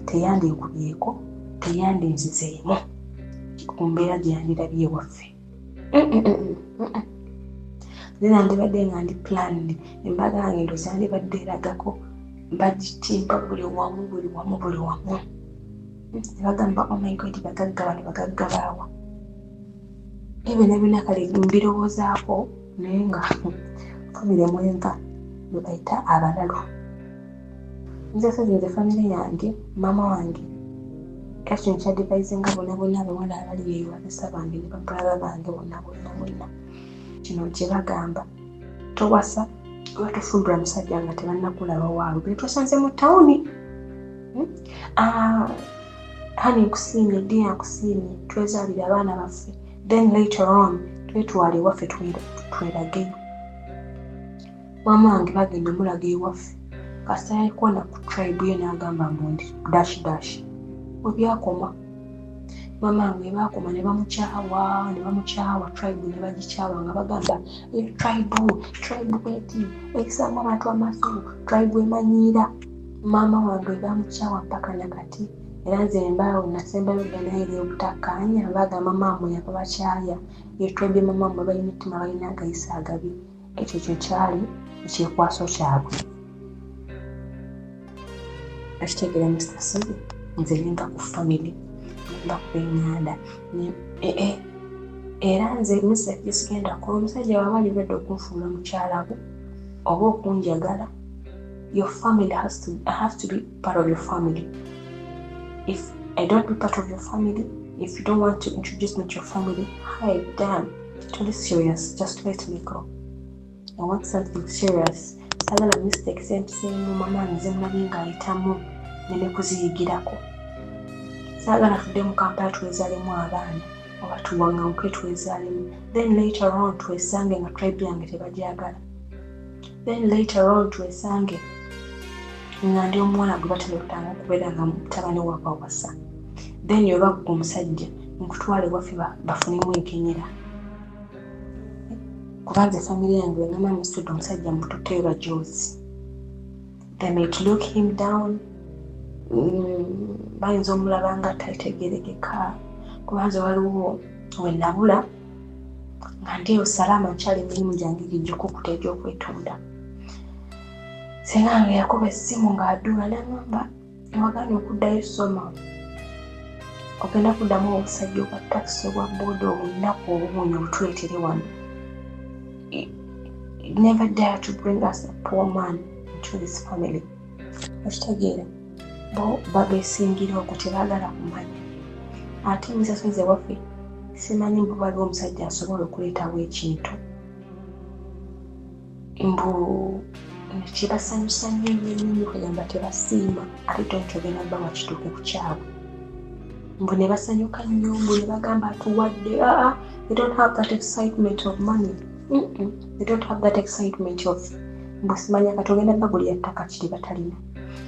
[SPEAKER 2] teyandinkubyeko, teyandinzizeemu ku mbeera gye yandirabye ewaffe. Nze nandibadde nga ndi planned, embaga yange ndowooza yandibadde eragako bagitimba buli wamu, buli wamu, buli wamu, nebagamba, "Oh my God, bagagga bano, bagagga baawa?" Ebyo nabyona kale mbirowoozaako, naye nga famire mwenva bwe bayita abalalu. Nze sozi, nze famire yange, maama wange era kino kyadvisinga bonna bonna abawala abali eyo, basista bange ne babrother bange bonna bonna bonna, kino kye bagamba: towasa oba tofumbirwa musajja nga tebannakulaba waabwe. Bwe twasanze mu tawuni, Ah, honey, nkusiimye, dear, nkusiimye, twezaalire abaana baffe, then later on twetwale ewaffe, twerageyo. Maama wange bagenda omulaga ewaffe, kasita yakona ku tribe ye n'agamba mbu ndi dash dash, webyakoma. Maama wange baakoma ne bamukyawa, ne bamukyawa, tribe ne bagikyawa, nga bagamba tribe, tribe bweti eyisaamu abantu amaaso, tribe emanyiira. Maama wange bamukyawa mpaka nakati. Era nze mbaawo nasembayo naye eri obutakkaanya, bagamba maama yava bakyaya ye tribe, mama mmwe balina ettima, balina agayisa agabi. Ekyo kyo kyali ekyekwaso kyabwe. Akitegeera Mr Sozi, nze nenva ku family, nenva ku benganda. Era nze mr kisigenda kukola omusajja waba ali ready okunfuula mukyala we oba okunjagala, your family has to, I have to be part of your family. If I don't be part of your family, if you don't want to introduce me to your family, hi, damn, totally serious, just let me go. I want something serious. Sagala mistakes empiseemu mama nze mulabye ng'ayitamu neme kuziyigirako. Saagala tudde mu Kampala twezaalemu abaana oba tuwaŋŋanguke twezaalemu, then later on twesange nga tribe yange tebagyagala, then later on twesange nga ndi omuwala gwe batalotanga okubeera nga mutabani waabwe awasa, then oba gwe omusajja nkutwala ewaffe bafunemu enkenyera. Kuba nze famire yange wengamba musudde omusajja mututeyo bajozi, they might look him down. Bayinza omulaba nga tategerekeka, kuba nze waliwo wenabula nga ndi eyo Salaama, nkyali emirimu gyange gijjukukuta egy'okwetunda. Senga wange yakuba essimu ng'aduula, nagamba, "Wagaana okuddayo soma, ogenda kuddamu obusajja obwa takisi, obwa booda, obunaku obuwunya obutuleetere wano. Never dare to bring us a poor man into this family." Okitegeera, bo babeesingira okwo, tebaagala kumanya. Ate emisasozi waffe simanyi mbu waliwo omusajja asobola okuleetawo ekintu mbu kibasanyusa nnyo nnyo nnyo nnyo, kugamba tebasiima, ate tonti ogenda bba wakituuke ku kyabwe, mbu ne basanyuka nnyo, mbu ne bagamba atuwadde. Aa, they don't have that excitement of money. They don't have that excitement of mbu simanya. Kati ogenda bagulira ttaka kiri batalina,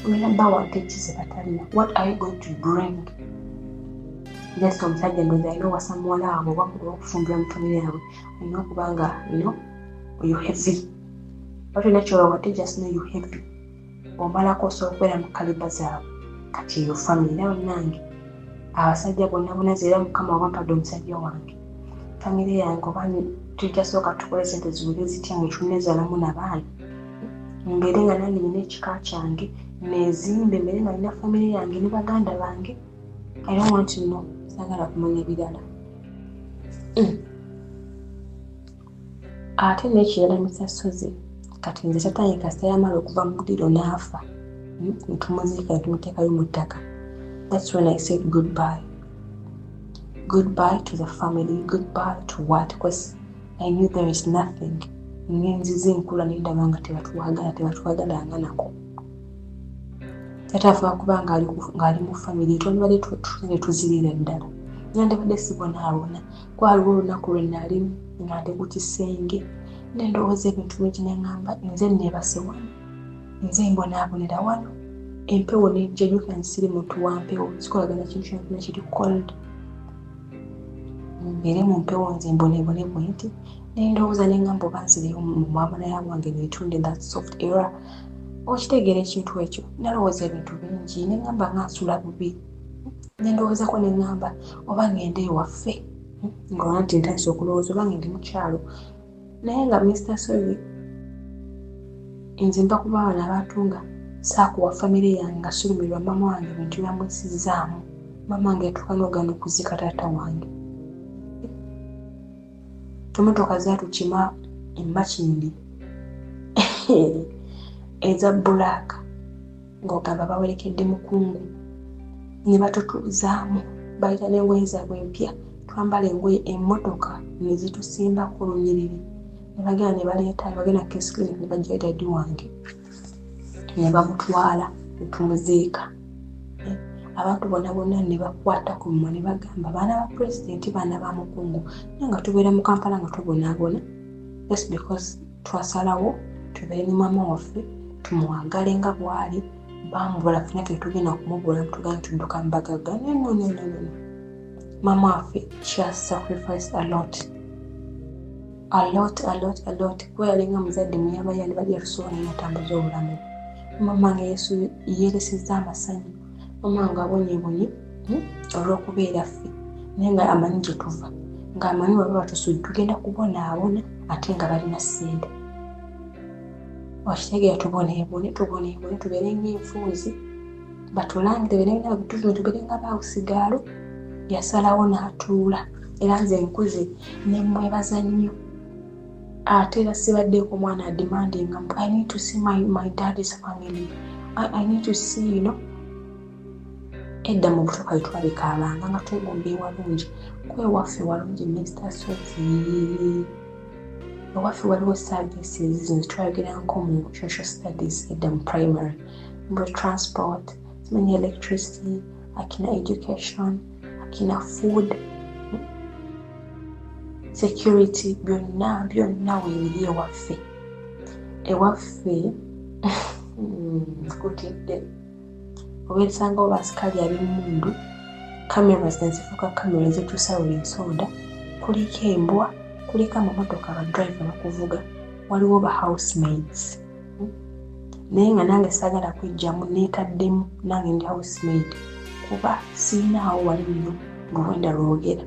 [SPEAKER 2] ogenda bawa nte ki ze batalina? What are you going to bring? Just omusajja ndowooza alina owasa muwala waabwe oba okufumbira mu famire yaabwe, olina okuba nga oyo heavy. Oba tolina kyobawadde, just know you happy. Omalako osobola okubeera mu kaliba zaabwe. Kati eyo family era bannange abasajja bonna bonna nze era mukama oba mpadde omusajja wange famire yange oba tujja sooka tukole sente ziwere zitya nga tunezaalamu nabaana mbeere nga nange nina ekika kyange nezimbe mbeere nga nina famire yange ne baganda bange. I don't want to know, sagala kumanya birala. Ate n'ekirala Mr. Ssozi, kati nze tatange kasita yamala okuva mu ddiiro n'afa, netumuziika netumuteekayo mu ttaka. That's when I said goodbye. Goodbye to the family, goodbye to what? Because I knew there is nothing. Ngenzize nkula nendaba nga tebatwagala, tebatwagalanga nako. Taata afuba kuba ng'ali mu family, twandibadde ne tuzirira ddala. Nandibadde sibonaabona. Kwaliwo olunaku lwe nali nga ndi ku kisenge ne ndowooza ebintu bingi ne ŋŋamba nze neebase wano, nze mbonaabonera wano. Empewo nejja, jjukira nti siri muntu wa mpewo, sikolagana kintu kyonna kiri cold. Mbeere mu mpewo nze mboneebone bwe nti. Ne ndowooza ne ŋŋamba oba nzireyo mu mwamalaya wange neetunde that soft era. Okitegeera ekintu ekyo? Nalowooza ebintu bingi ne ŋŋamba nga nsula bubi. Ne ndowoozako ne ŋŋamba oba ŋŋende ewaffe, nga nti ntandise okulowooza oba ngende mu kyalo. Naye nga Mr. Ssozi, nze nva kuba bano abantu nga saakuwa famire yange nga sirumirwa maama wange ebintu byamwesizzaamu. Maama wange yatuuka n'ogaana okuziika taata wange. Emotoka zaatukima e Makindye eza bbulaaka ng'ogamba bawerekedde mukungu ne batutuuzaamu, bayita n'engoye zaabwe empya, twambala engoye, emmotoka ne zitusimbako olunyiriri ne bagenda ne baleeta ne bagenda Case Clinic ne baggyayo daddy wange ne bamutwala ne tumuziika. Abantu bonna bonna ne bakwata ku mumwa ne bagamba baana ba pulezidenti, baana ba mukungu, naye nga tubeera mu Kampala nga tubonaabona just because twasalawo tubeere ne maama waffe tumwagale nga bw'ali. Bamubula ffena tetugenda kumubula tugenda tudduka mu bagagga. No, no, no, no, no. Maama waffe, she has sacrificed a lot, a lot, a lot, a lot, kuba yalinga muzadde muyaba yandibadde yatusobola naye atambuza obulamu. Maama wange yesu yeeresezza amasanyu, maama wange abonyebonye olw'okubeera ffe, naye nga amanyi gye tuva, ng'amanyi bwaba batusudde tugenda kubonaabona ate nga balina ssente. Okitegeera? Tuboneebone, tuboneebone, tubeere ng'enfuuzi, batulangire beere nga bituvume, tubeere nga baawusigaalo. Yasalawo n'atuula era nze nkuze ne mwebaza nnyo. Ate era sibaddeeko omwana ademandinga mbu I need to see my daddy's family, I need to see. Edda mu buto kale twabikaabanga nga twegomba ewalungi, kuba ewaffe walungi, Mr. Ssozi. Ewaffe waliwo services zino zetwayogeranko mu social studies edda mu primary, mbu transport, simanyi electricity, akina education, akina food security, byonna byonna weebiri ewaffe. Ewaffe kutidde obeesangawo basikaali ab'emmundu, cameras nezifuuka kamera ezituusa buli nsonda, kuliko embwa, kuliko amamotoka, abadriver bakuvuga, waliwo ba housemaids. Naye nga nange saagala kwejjamu, neetaddemu nange ndi housemaid kuba siinaawo wali nnyo luwenda lwogera.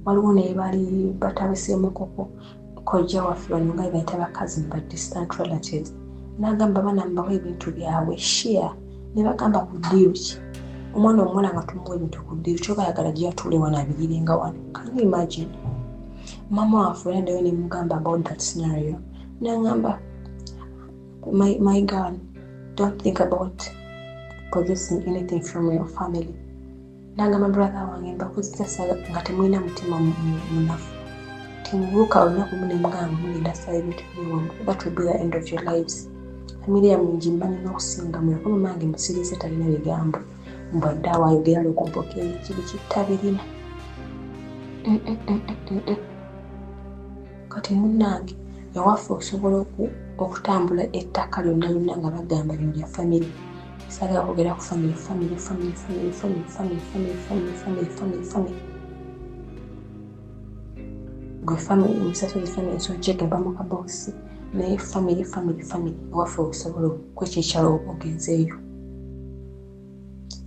[SPEAKER 2] Waliwo naye bali batabiseemukoko kojja waffe, bano nga bayita bakazi ba distant relatives, n'agamba baana mbawo ebintu byabwe share, ne bagamba ku ddiiro ki omwana omuwala nga tumuwa ebintu ku ddiiro kyoba ayagala gyatuule wano abirirenga wano. Can you imagine? Mama waffe era ne mugamba about that scenario, nangamba my girl, don't think about possessing anything from your family. Nagamba brother wange mbakuzisa nga temulina mutima munafu, temubuuka olunaku lumu nemugamba mugenda saba ebintu byewamu. That will be the end of your lives. Famire yammwe ngimanyi n'okusinga mulako. Mamange musirize, talina bigambo mbwadde awo ayogera lukompoka ekibi kitabirina. Kati munnange ewaffe osobola okutambula ettaka lyonna lyonna nga bagamba lino lya famire. Saagala kwogera ku famire, famire, famire, famire, famire, famire, famire, famire, famire, famire, famire. Gwe famire, Mr. Ssozi, famire, so check mpa mu kabokisi. Naye family, family, family ewaffe osobola okwekyekyaalo oba ogenzeeyo.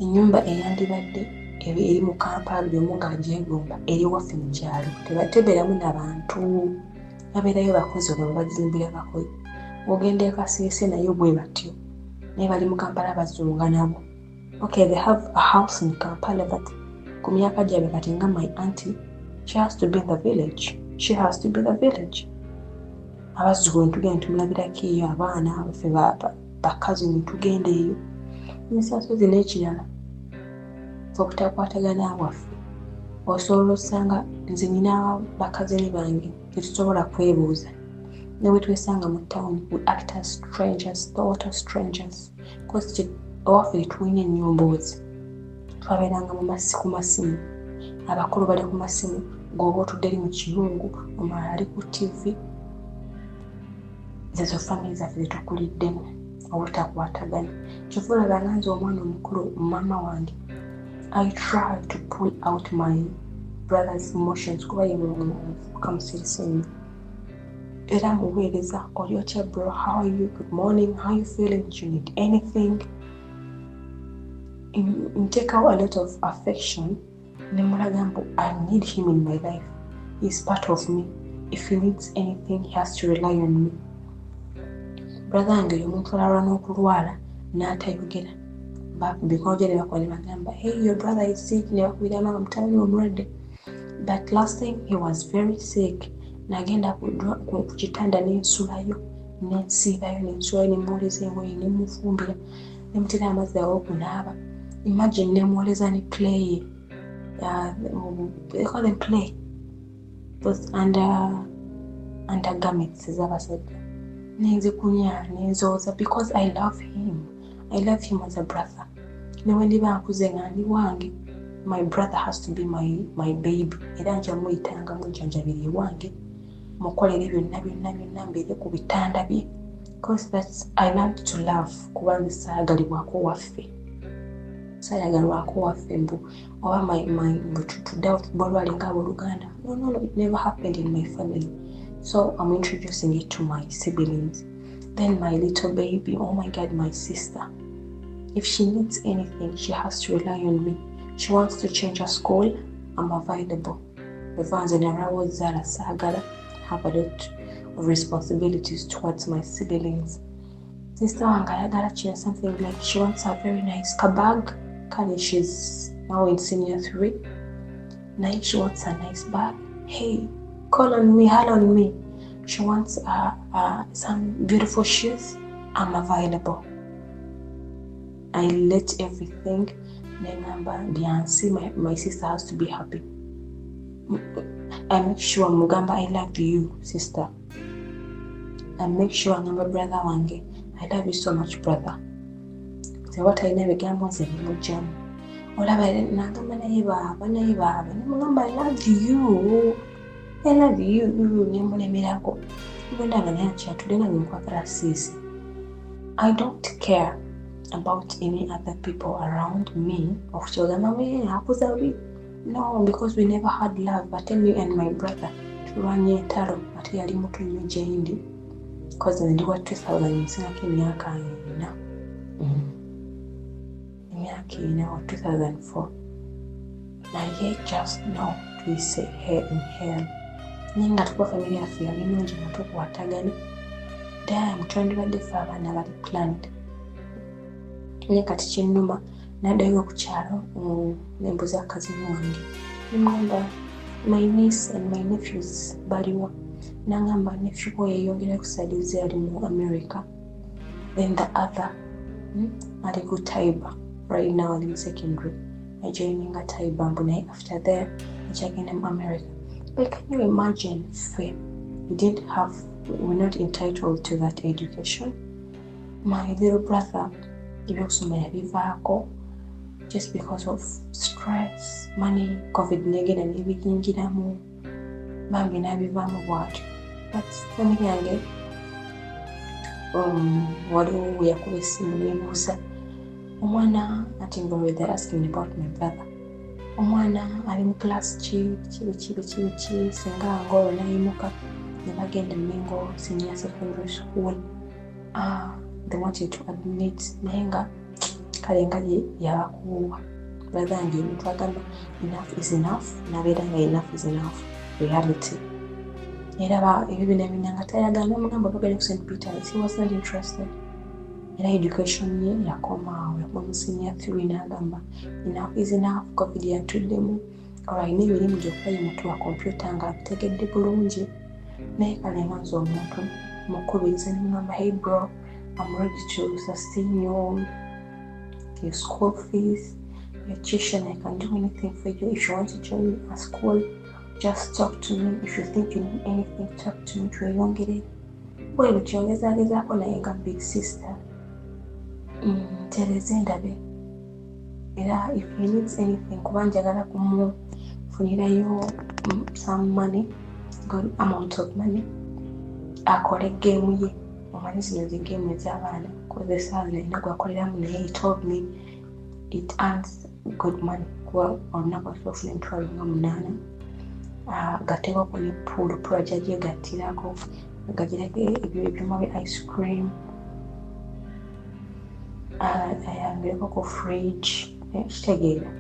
[SPEAKER 2] Ennyumba eyandibadde eri mu Kampala buli omu ng'agyegomba eri waffe mu kyalo, tebeeramu nabantu, babeerayo bakozi oba bazimbira bakozi. Ogenda e Kasiise nayo bwe batyo, naye bali mu Kampala bazunga nabo. Okay, they have a house in Kampala, but ku myaka gyabwe kati nga my auntie, she has to be in the village, she has to be in the village. Abazzukulu netugenda tumulabirako eyo, abaana baffe bakazi netugenda eyo. Ensasozi n'ekirala, obutakwatagana bwaffe, osobola osanga nze nyina bakazini bange tetusobola kwebuuza, ne bwe twesanga mu town we act as strangers, total strangers, cause owaffe tetulina ennyo mboozi. Twabeeranga mu ku masimu, abakulu bali ku masimu, gweoba otudde eri mu kiyungu, omulala ali ku TV. Zezo family zaffe zetukuliddemu obutakwatagana. Kyova olabanga nze omwana omukulu, maama wange, I try to pull out my brother's emotions kuba ye muvubuka musirise nnyo era muweereza, "Oli otya bro? How are you? Good morning. How are you feeling? Do you need anything?" Nteekawo a lot of affection nemulaga mbu I need him in my life. He is part of me. If he needs anything, he has to rely on me. Brother wange omuntu alalwa n'okulwala n'atayogera, bikono gye ne bakuba ne bagamba, "Hey, your brother is sick," ne bakubira maama, "Mutabani omulwadde." But last time he was very sick, nagenda ku kitanda nensulayo, nensiibayo, nensulayo, nemwoleza engoye, nemufumbira, nemutera amazzi ag'okunaaba. Imagine, nemwoleza ne play, they call them play, those undergarments ez'abasajja, nenzikunya nenzooza because I love him. I love him as a brother. Newe ndiba nkuze nga ndi wange, my brother has to be my baby, era nja muyitanga mujjanjabira ewange, mukolere byonna byonna byonna, mbeere ku bitanda bye, because that's I learned to love, kuba nze saagalibwako waffe, saayagalwako waffe mbu oba mbu tuddeawo bolwali nga abooluganda. No, no, no, it never happened in my family, so I'm introducing it to my siblings. Then my little baby, oh my God, my sister, if she needs anything, she has to rely on me. She wants to change her school, I'm available. Eva nze nalwawo zaala, saagala have a lot of responsibilities towards my siblings. Sister wange ayagala kino, something like she wants a very nice kabag. Kale she's now in senior three, naye she wants a nice bag, hey, call on me, hal on me. She wants some beautiful shoes, I'm available. I let everything nengamba byansi, my sister has to be happy. I make sure mugamba, "I love you, sister." I make sure ngamba brother wange, "I love you so much, brother." Seba talina bigambo, nze bimugjamu. Olaba nagamba naye baaba, naye baaba, nemugamba, "I love you, I love you," nemulemerako bwendaba naye akyatudde nange, nkwagala siisi. I don't care about any other people around me okukyogamba akuza bi. No, because we never had love. Ate me and my brother tulwanye entalo, ate yali muto nnyo gyendi, because ndi wa 2000, nsingako emyaka 4, emyaka 4, wa 2004. Naye just no tuyise hell in hell, naye nga tukuba family yaffe yali nungi nga tukwatagana. Dam, twandibadde ffe abaana bali planned, naye kati kinnuma. Naddayo ku kyalo, nembuza cousin wange, nemugamba, "My niece and my nephews baliwa?" Nangamba nephew we yeyongera ku studies, ali mu America, then the other ali ku Taiba right now, ali mu secondary, ajoininga Taiba mbu, naye after there akyagenda mu America. But can you imagine, ffe we didn't have, we're not entitled to that education. My little brother ebyokusoma yabivaako just because of stress, money, COVID negenda nebiyingiramu, bambi n'abivaamu bwatyo. But family yange, waliwo we yakuba essimu nebuuza omwana ati nga they're asking about my brother, omwana ali mu class ki, ki, biki, biki, biki. Singa nga olwo nayimuka Ne bagenda Mengo Senior Secondary School. They wanted to admit, naye nga kale nga yabakuwa brother wange omuntu agamba enough is enough, nabeera nga enough is enough reality. Era ebyo byonna byonna nga tayagala, nomugamba bagenda ku St Peters, he was not interested. Era education ye yakoma awo, yakoma mu senior 3, n'agamba enough is enough. COVID yatuddemu, olwo alina emirimu gyokka, ye muntu wa kompyuta nga abitegedde bulungi. Naye kale nga nze omuntu mukubiriza, nemugamba, "Hey bro, I'm ready to sustain your school fees, your tuition. I can do anything for you. If you want to join a school, just talk to me. If you think you need anything, talk to me." Tweyongere bwe lutyo, ngezaagezaako, naye nga big sister ntereze ndabe era if he needs anything, kuba njagala kumufunirayo some money, good amount of money, akole game ye. Omanyi zino zi game ez'abaana, kozesa alina gwakoleramu, naye he told me it earns good money, kuba olunaku asobola ofuna 80,000, gateekako ne pool pool ajja gyegattirako, gagireko ebyo ebyuma bya ice cream, ayambireko ku fridge, kitegeera.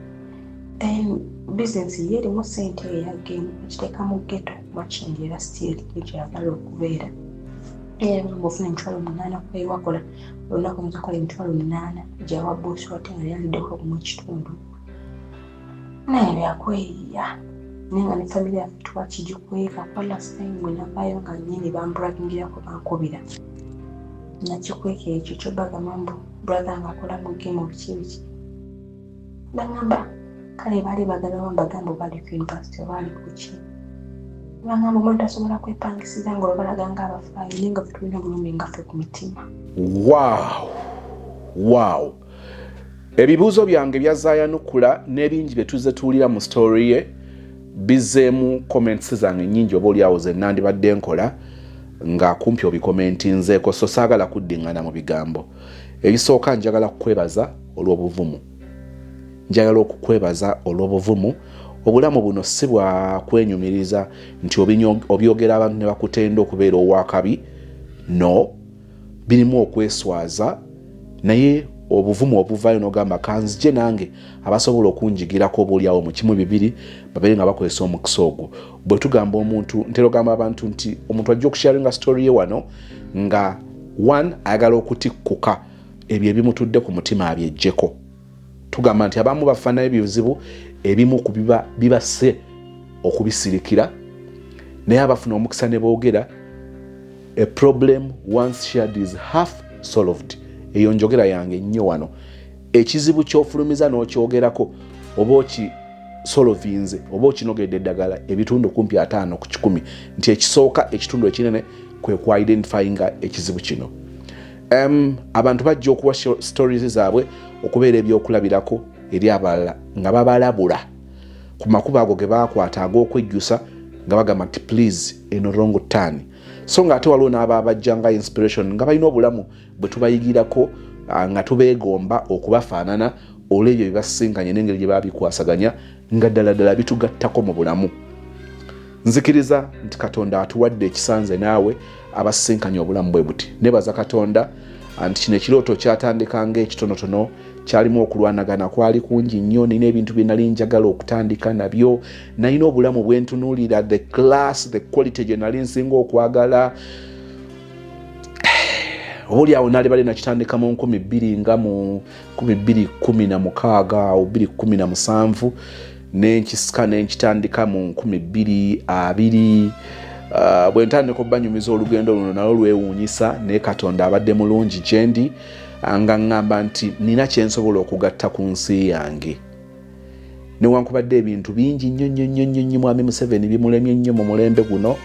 [SPEAKER 2] Then business ye erimu sente eya game, akiteeka mu ghetto Makindye, era still gyeyagala okubeera. Era ngamba ofuna 80,000 kuba wakola olunaku, oyinza okukola 80,000 gyawa bosi, ate nga yaliddeko okumu ekitundu. Naye byakweyiya, naye nga ne family yaffe twakigikweka, kuba last time bwe navaayo nga nnyini bambragingirako, bankubira, nakikweka ekyo kyobagamba mbu brother nga akola mu game biki biki. Bagamba kale baali bagala bambagamba oba ali ku university oba ali kuki. Bagamba omuntu asobola kwepangisiza nga olwebalaga nga abafaayo, naye nga ffe tulina obulumi nga ffe ku mitima.
[SPEAKER 1] Wow, ebibuuzo byange byazaayanukula n'ebingi bye tuzze tuwulira mu story ye, bizzeemu comments zange nnyingi, oba oliawo ze nandibadde nkola nga kumpi obikomentinzeeko, so saagala kuddiŋŋana mu bigambo. Ebisooka, njagala kukwebaza olw'obuvumu, njagala okukwebaza olw'obuvumu. Obulamu buno si bwa kwenyumiriza nti obyogera abantu ne bakutenda okubeera owakabi. No birimu okweswaza, naye obuvumu obuvaayo n'ogamba kanzije nange abasobola okunjigirako oba oliawo mu kimu bibiri babeere nga bakozesa omukisa ogwo. Bwe tugamba omuntu, ntera ogamba abantu nti omuntu ajja okusharinga story ye wano nga one ayagala okutikkuka ebyo ebimutudde ku mutima abyejjeko. Tugamba nti abamu bafaanayo ebizibu ebimu ku biba bibase okubisirikira, naye abafuna omukisa ne boogera. A problem once shared is half solved. Eyo njogera yange nnyo wano. Ekizibu kyofulumiza n'okyogerako, oba okisolovinze, oba okinogedde eddagala ebitundu kumpi 50%, nti ekisooka ekitundu ekinene kwe ku identifyinga ekizibu kino. Abantu bajja okuwa stories zaabwe okubeera ebyokulabirako eri abalala, nga babalabula ku makubo ago ge bakwata ag'okwejjusa, nga bagamba nti please, eno wrong turn. So nga ate waliwo n'aba abajja nga inspiration, nga balina obulamu bwe tubayigirako, nga tubeegomba okubafaanana olw'ebyo bye basisinkanye n'engeri gye babikwasaganya, nga ddala ddala bitugattako mu bulamu. Nzikiriza nti Katonda atuwadde ekisanze naawe abasisinkanye obulamu bwe buti. Nebaza Katonda nti kino ekirooto kyatandika ngaekitonotono, kyalimu okulwanagana kwali kungi nnyo. Nina ebintu bye nali njagala okutandika nabyo, nalina obulamu bwentunuulira, the class, the quality gye nali nsinga okwagala. Oba oliawo naali bali nakitandika mu 2000 nga mu 2016 awo 2017, nenkisika nenkitandika mu 2020. Bwe ntandika obanyumiza olugendo luno nalwo lwewuunyisa, naye Katonda abadde mulungi gyendi, nga ŋŋamba nti nina kyensobola okugatta ku nsi yange, newankubadde ebintu bingi nnyo nnyo nnyo nnyo nnyo mwami Museveni bimulemye nnyo mu mulembe guno,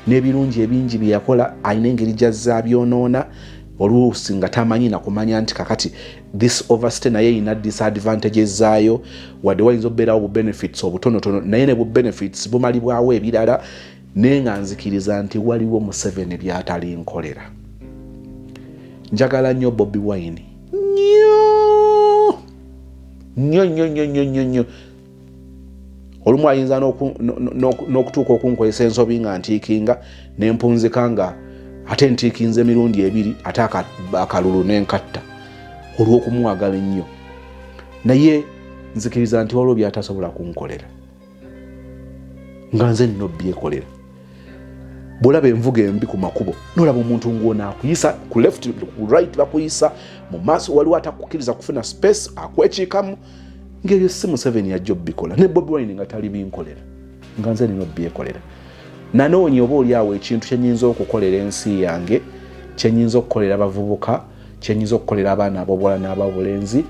[SPEAKER 1] n'ebirungi ebingi bye yakola alina engeri gyazza abyonoona, oluusi nga tamanyi nakumanya nti kakati this overstay naye erina disadvantages zaayo. Wadde wayinza okubeerawo bu benefits obutonotono, naye ne bu benefits bumalibwawo ebirala. Naye nga nzikiriza nti waliwo Museveni byatali nkolera. Njagala nnyo Bobi Wine, nnyo nnyo nnyo nnyo nnyo nnyo. Olumu ayinza n'okutuuka okunkozesa ensobi nga ntiikinga nempunzika nga ate ntiikinze emirundi ebiri, ate akalulu nenkatta olw'okumwagala ennyo. Naye nzikiriza nti waliwo byatasobola kunkolera nga nze nina obyekolera. Bwolaba envuga embi ku makubo, nolaba omuntu ng'ono akuyisa ku left, ku right, bakuyisa mu maaso, waliwo atakukiriza kufuna space, akwekiikamu, ng'ebyo si Museveni yajja obikola ne Bobi Wine nga tali binkolera, nga nze nina obyekolera. Nanoonya oba oli awo ekintu kyenyinza okukolera ensi yange, kyenyinza okukolera abavubuka, kyenyinza okukolera abaana ab'obuwala n'ababulenzi,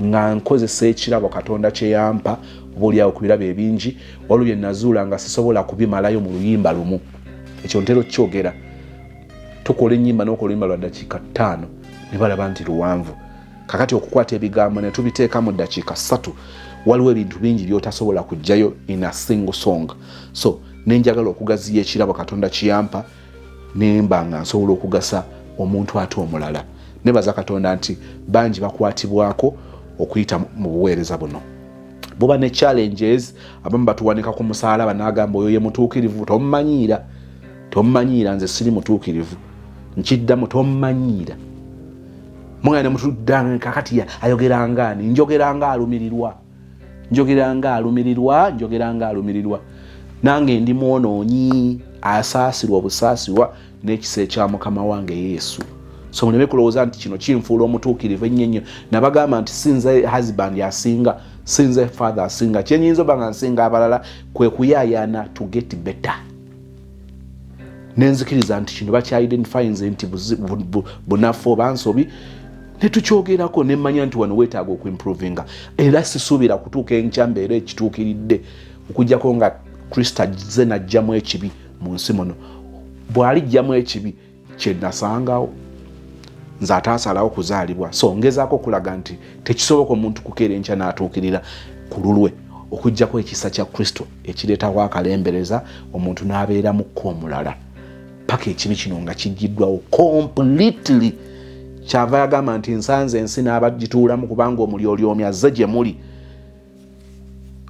[SPEAKER 1] nga nkozesa ekirabo Katonda kyeyampa. Oba oli awo ku birabo ebingi, waliwo bye nazuula nga sisobola kubimalayo mu luyimba lumu. Ekyo ntera okukyogera. Tukola ennyimba, n'okola oluyimba lwa ddakiika 5 ne balaba nti luwanvu. Kakati okukwata ebigambo ne tubiteeka mu ddakiika 3, waliwo ebintu bingi by'otasobola kuggyayo in a single song. So nenjagala okugaziya ekirabo Katonda kiyampa, nemba nga nsobola okugasa omuntu ate omulala. Nebaza Katonda nti bangi bakwatibwako okuyita mu buweereza buno. Buba ne challenges, abamu batuwanika ku musaalaba n'agamba oyo ye mutuukirivu. Tomumanyiira, tomumanyiira. Nze siri mutuukirivu, nkiddamu, tomumanyiira. Mugenda mutudda kakati ayogeranga ani? Njogeranga alumirirwa, njogeranga alumirirwa, njogeranga alumirirwa. Nange ndi mwonoonyi asaasirwa obusaasirwa n'ekisa ekya Mukama wange Yesu. So muleme kulowooza nti kino kinfuula omutuukirivu ennyo ennyo. Nabagamba nti sinze husband asinga, sinze father asinga. Kyenyinza oba nga nsinga abalala kwe kuyaayaana to get better. Nenzikiriza nti kino bakyaidentifyinze nti bunafu oba nsobi, netukyogerako, nemanya nti wano weetaaga okuimprovinga. Era sisuubira kutuuka enkya mbeera ekituukiridde, okujjako nga Kristo azze najjamu ekibi mu nsi muno. Bw'alijjamu ekibi kyenasangawo nze ate asalawo kuzaalibwa. So ngezaako okulaga nti tekisoboka omuntu kukeera enkya n'atuukirira ku lulwe, okujjako ekisa kya Kristo ekireetawo akalembereza omuntu n'abeeramukko omulala paka ekibi kino nga kijjiddwawo completely. Kyava yagamba nti nsanze ensi n'abagituulamu, kubanga omulyolyomi azze gye muli.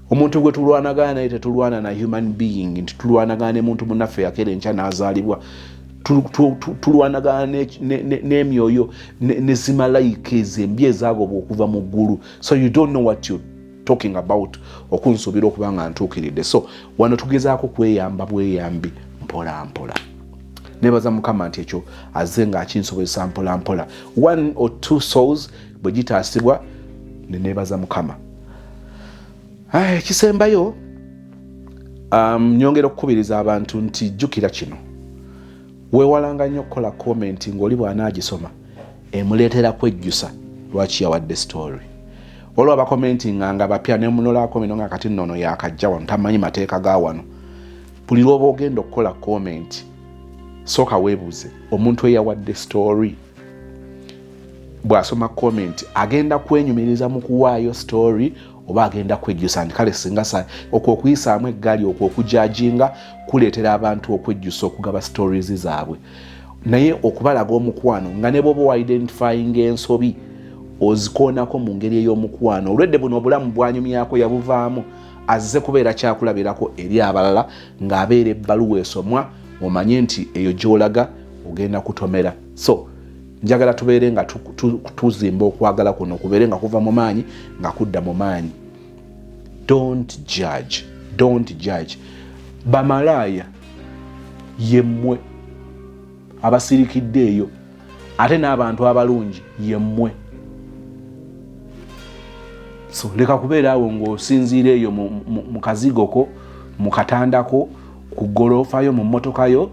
[SPEAKER 1] Omuntu gwe tulwanagana naye, tetulwana na human being, nti tulwanagana ne muntu munaffe yakeera enkya n'azaalibwa. Tulwanagana n'emyoyo ne zimalayika ezo embi ezagobwa okuva mu ggulu. So you don't know what you talking about okunsuubira okuba nga ntuukiridde. So wano tugezaako kweyamba bweyambi mpola mpola. Nebaza Mukama nti ekyo azze nga akinsobozesa mpola mpola. One or two souls bwe gitaasibwa, nenebaza Mukama. Ekisembayo, nyongera okukubiriza abantu nti jjukira kino: weewalanga nnyo okukola comment ng'oli bw'anaagisoma emuleetera kwejjusa lwaki yawadde story. Waliwo abakomentinga nga bapya, nemunola comment nga kati nnono yakajja wano, tamanyi mateeka ga wano. Buli lwoba ogenda okukola comment, sooka weebuuze omuntu eyawadde story bw'asoma comment agenda kwenyumiriza mu kuwaayo story oba agenda kwejjusa nti kale singa okwo okuyisaamu eggaali, okwo okujajinga kuleetera abantu okwejjusa okugaba stories zaabwe. Naye okubalaga omukwano nga ne bwoba waidentifyinga ensobi, ozikoonako mu ngeri ey'omukwano. Olwedde buno obulamu bwanyumyako yabuvaamu, azze kubeera kyakulabirako eri abalala, ng'abeera ebbaluwa esomwa, omanye nti eyo gy'olaga ogenda kutomera. So njagala tubeere nga tuzimba okwagala kuno, kubeere nga kuva mu maanyi nga kudda mu maanyi. Don't judge, don't judge. Bamalaaya yemmwe abasirikidde eyo, ate n'abantu abalungi yemmwe. So leka kubeera awo ng'osinziira eyo mu kazigoko, mu katandako, ku golofayo, mu mmotokayo,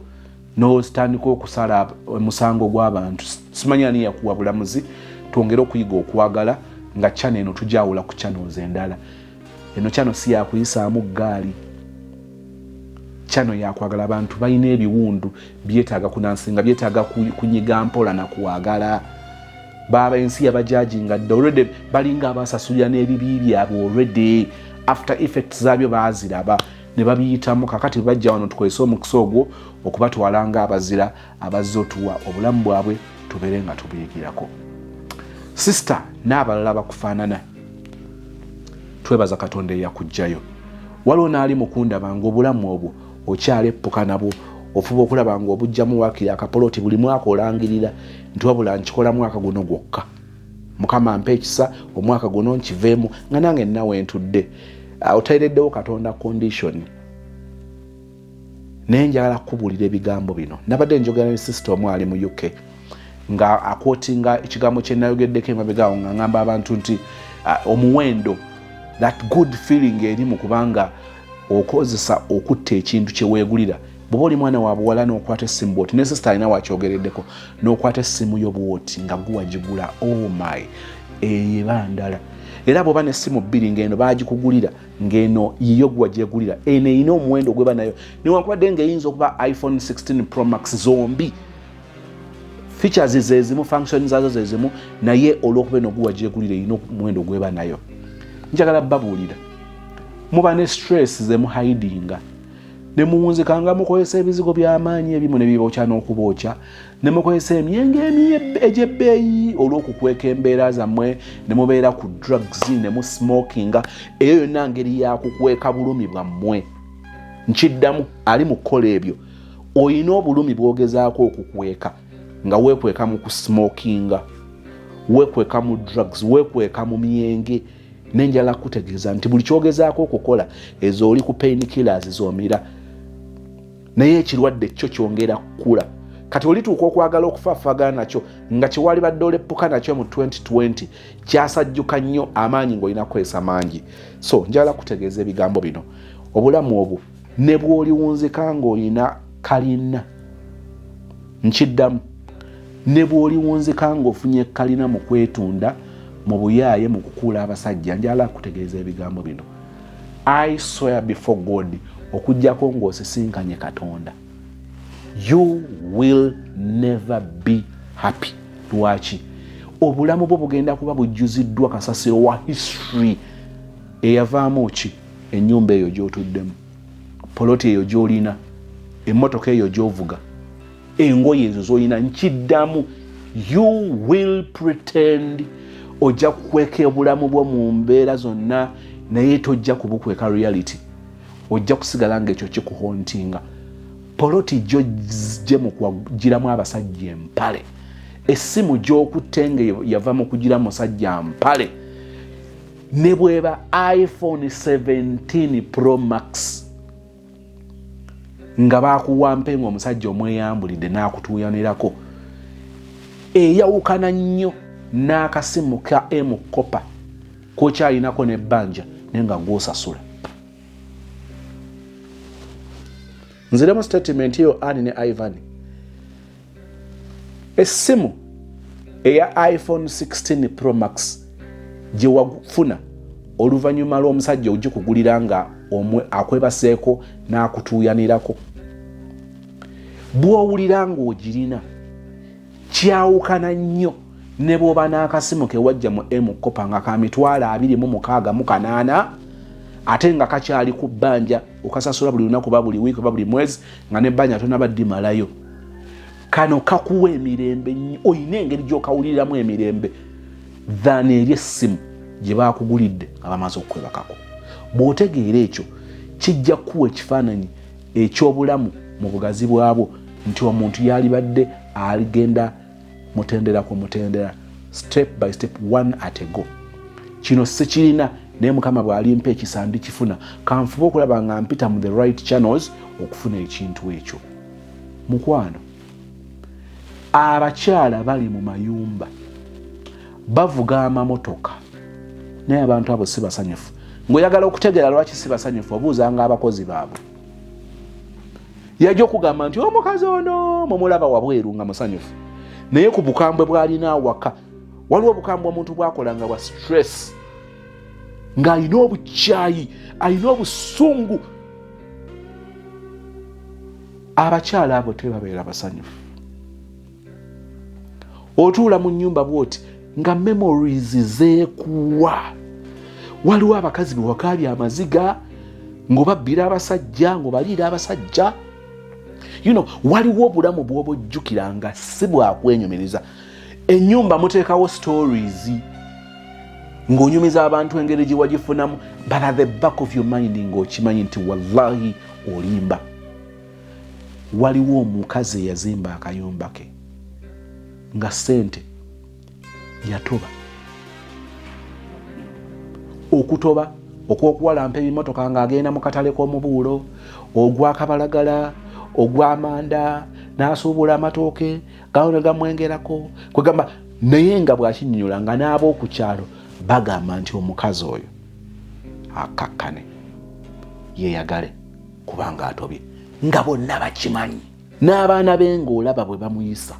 [SPEAKER 1] n'otandika okusala omusango gw'abantu. Simanyi ani yakuwa bulamuzi. Twongere okuyiga okwagala nga channel eno tujawula ku channels endala. Eno channel si yakuyisaamu ggaali, channel yakwagala. Abantu balina ebiwundu byetaaga kunansinga, byetaaga kunyiga mpola nakwagala. Baba ensi yabajajinga dda already, balinga abasasulira n'ebibi byabwe already, after effects zaabyo baaziraba ne babiyitamu. Kakati bajja wano tukozese omukisa ogwo okubatwala nga abazira abazze otuwa obulamu bwabwe, tubeere nga tubuyigirako. Sister n'abalala bakufaanana, twebaza Katonda eyakugjayo. Waliwo n'ali mukundaba nga obulamu obwo okyaleppuka nabwo, ofuba okulaba nga obujjamu wakiri akapoloti buli mwaka olangirira nti wabula nkikola mwaka guno gwokka, Mukama mpa ekisa omwaka guno nkiveemu nga nange nnawe ntudde. Oteereddewo Katonda condition. Naye njagala kukubuulira ebigambo bino. Nabadde njogera ne sisita omu ali mu UK nga akwotinga ekigambo kye nayogeddeko emabegaawo nga ngamba abantu nti omuwendo, that good feeling eri mu kubanga okozesa okutta ekintu kye weegulira. Bw'oba oli mwana wa buwala n'okwata essimu bwoti, ne sisita alina wakyogereddeko, n'okwata essimu yo bwoti nga guwagigula, oh my, eyo eba ndala. Era bw'oba n'essimu bbiri ng'eno baagikugulira ng'eno yiyo guwagyegulira, eno erina omuwendo gweba nayo newankubadde ng'eyinza okuba iPhone 16 Pro Max, zombi features zezimu, function zazo zezimu, naye olwokuba eno guwagyegulira erina omuwendo gweba nayo. Njagala babuulira, muba ne stress zemuhidinga ne muwunzika nga mukozesa ebizigo by'amaanyi ebimu ne bibookya n'okubookya, ne mukozesa emyenge egy'ebbeeyi olw'okukweka embeera zammwe, ne mubeera ku drugs ne musmokinga. Eyo yonna ngeri yakukweka bulumi bwammwe. Nkiddamu, ali mu kukola ebyo olina obulumi bw'ogezaako okukweka nga weekweka mu kusmokinga, weekweka mu drugs, weekweka mu myenge. Nenjala kutegeeza nti buli kyogezaako okukola, ezo oli ku pain killers zomira, naye ekirwadde kyo kyongera kukula. Kati olituuka okwagala okufaafagana nakyo nga kyewali badde oleppuka nakyo mu 2020 kyasajjuka nnyo amaanyi ng'olina kukozesa mangi. So njagala kutegeeza ebigambo bino, obulamu obwo ne bw'oliwunzika ng'olina kalina, nkiddamu, ne bw'oliwunzika ng'ofunye kalina mu kwetunda, mu buyaaye, mu kukuula abasajja, njagala kutegeeza ebigambo bino, I swear before God, okugjako ng'osisinkanye Katonda, you will never be happy. Lwaki? Obulamu bwo bugenda kuba bujjuziddwa kasasiro wa history eyavaamu ki? Ennyumba eyo gy'otuddemu, poloti eyo gy'olina, emmotoka eyo gy'ovuga, engoye ezo z'olina. Nkiddamu, you will pretend, ojja kukweka obulamu bwo mu mbeera zonna, naye tojja kubukweka reality. Ojja kusigala nga ekyo kikuhauntinga. Poloti gyojje mu kwagiramu abasajja empale, essimu gy'okutte nga yava mu kugira musajja mpale, ne bweba iPhone 17 Pro Max nga bakuwampe nga omusajja omweyambulidde n'akutuuyanirako, eyawukana nnyo n'akasimu ka M-Kopa kokyalinako n'ebbanja naye nga gwosasula. Nziremu statement eyo, ani ne Ivan, essimu eya iPhone 16 Pro Max gye wafuna oluvannyuma lw'omusajja ogikugulira nga akwebaseeko n'akutuuyanirako, bw'owulira ng'ogirina kyawukana nnyo ne bw'oba n'akasimu kewajja mu M-Kopa nga ka 268,000 ate nga kakyali ku bbanja, okasasula buli lunaku ba buli wiiki oba buli mwezi, nga nebbanja tonaba ddimalayo. Kano kakuwa emirembe nnyo, olina engeri gy'okawuliriramu emirembe than eri essimu gye bakugulidde nga bamaze okukwebakako. Bw'otegeera ekyo, kijja kukuwa ekifaananyi eky'obulamu mu bugazi bwabwo nti omuntu yalibadde agenda mutendera ku mutendera, step by step, one at a go. Kino sikirina, naye Mukama bw'alimpa ekisa ndikifuna. Kanfube okulaba nga mpita mu the right channels okufuna ekintu ekyo. Mukwano, abakyala bali mu mayumba bavuga amamotoka, naye abantu abo si basanyufu. Ng'oyagala okutegeera lwaki si basanyufu, obuuzanga abakozi baabwe. Yajja okugamba nti omukazi ono mumulaba wabweru nga musanyufu, naye ku bukambwe bw'alina awaka, waliwo obukambwe omuntu bwakola nga bwa stress, ng'alina obukyayi, alina obusungu. Abakyala abo tebabeera basanyufu. Otuula mu nyumba bwoti nga memories zeekuwa. Waliwo abakazi bewakaabya amaziga ng'obabbira abasajja, ng'obaliira abasajja. Waliwo obulamu bw'oba ojjukira nga si bwakwenyumiriza. Ennyumba muteekawo stories. Ng'onyumiza abantu engeri gye wagifunamu, but at the back of your mind ng'okimanyi nti wallahi olimba. Waliwo omukazi eyazimba akayumba ke nga ssente yatoba okutoba okw'okuwalampa ebimotoka ng'agenda mu katale k'omubuulo ogw'akabalagala ogw'amanda n'asuubula amatooke gawo ne gamwengerako kwegamba naye nga bw'akinnyonnyola nga n'ab'oku kyalo bagamba nti omukazi oyo akkakkane yeeyagale kubanga atobye nga bonna bakimanyi n'abaana be ng'olaba bwe bamuyisa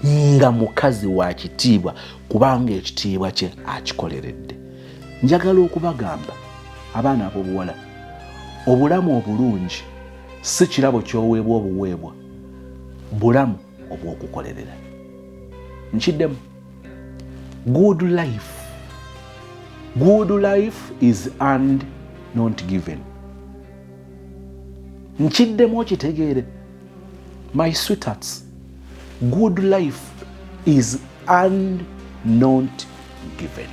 [SPEAKER 1] nga mukazi wa kitiibwa kubanga ekitiibwa kye akikoleredde. Njagala okubagamba abaana ab'obuwala, obulamu obulungi si kirabo ky'oweebwa obuweebwa, bulamu obw'okukolerera. Nkiddemu, good life, good life is earned not given. Nkiddemu okitegeere. My sweethearts, good life is earned not given.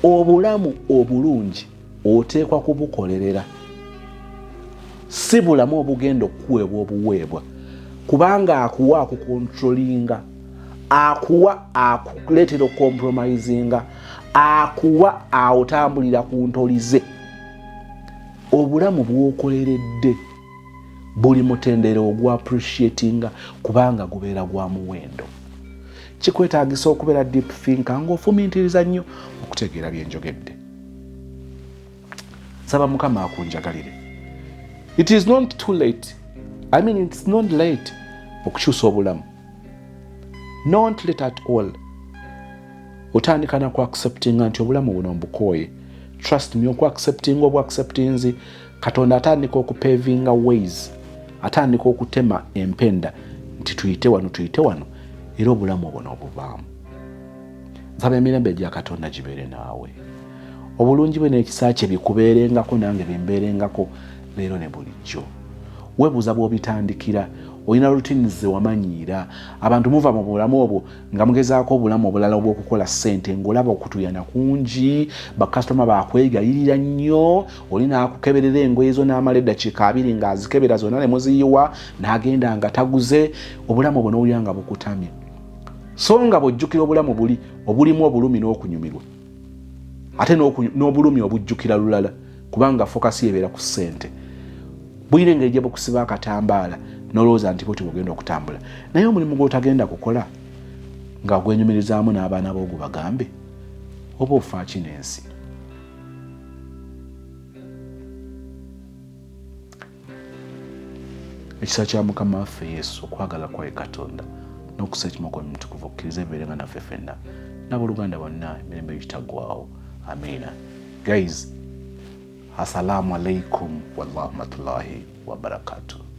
[SPEAKER 1] Obulamu obulungi oteekwa kubukolerera, si bulamu obugenda okukuweebwa obuweebwa, kubanga akuwa akukontrolinga, akuwa akuleetera okukompromisinga, akuwa awotambulira ku ntoli ze. Obulamu bw'okoleredde buli mutendera ogwa appreciatinga kubanga gubeera gwa muwendo. Kikwetaagisa okubeera deep thinker ng'ofumintiriza nnyo okutegeera bye njogedde. Nsaba Mukama akunjagalire. It is not too late. I mean, it's not late okukyusa obulamu. Not late at all. Otandika na ku acceptinga nti obulamu buno mbukooye. Trust me, oku acceptinga obu acceptinzi, Katonda atandika okupavinga ways, atandika okutema empenda nti tuyite wano, tuyite wano, era obulamu obwo n'obuvaamu. Nsaba emirembe gya Katonda gibeere naawe, obulungi bwe n'ekisa kye bikubeerengako nange bimbeerengako leero ne bulijjo. Weebuuza bw'obitandikira, olina routines ze wamanyiira. Abantu muva mu bulamu obwo nga mugezaako obulamu obulala obw'okukola ssente, ng'olaba okutuyana kungi, bakasitoma bakwegayirira nnyo, oli n'akukeberera engoye zo n'amala eddakiika 20 ng'azikebera zonna ne muziyiwa n'agenda nga taguze. Obulamu obwo n'owulira nga bukutamye, so nga bw'ojjukira obulamu buli obulimu obulumi n'okunyumirwa, ate n'obulumi obujjukira lulala, kubanga fokasi ebeera ku ssente. Bulina engeri gye bukusiba akatambaala n'olowooza nti bwoti bwogenda okutambula, naye omulimu gw'otagenda kukola nga gwenyumirizaamu n'abaana bo gubagambe oba ofaaki n'ensi. Ekisa kya Mukama waffe Yesu, okwagala kwaye Katonda, n'okussa ekimu okw'Omutukuvu okkirize bibeerenga naffe ffenna n'abooluganda bonna emirembe egitaggwaawo. Amiina. Guys, assalamu alaikum warahmatullahi wabarakatuh.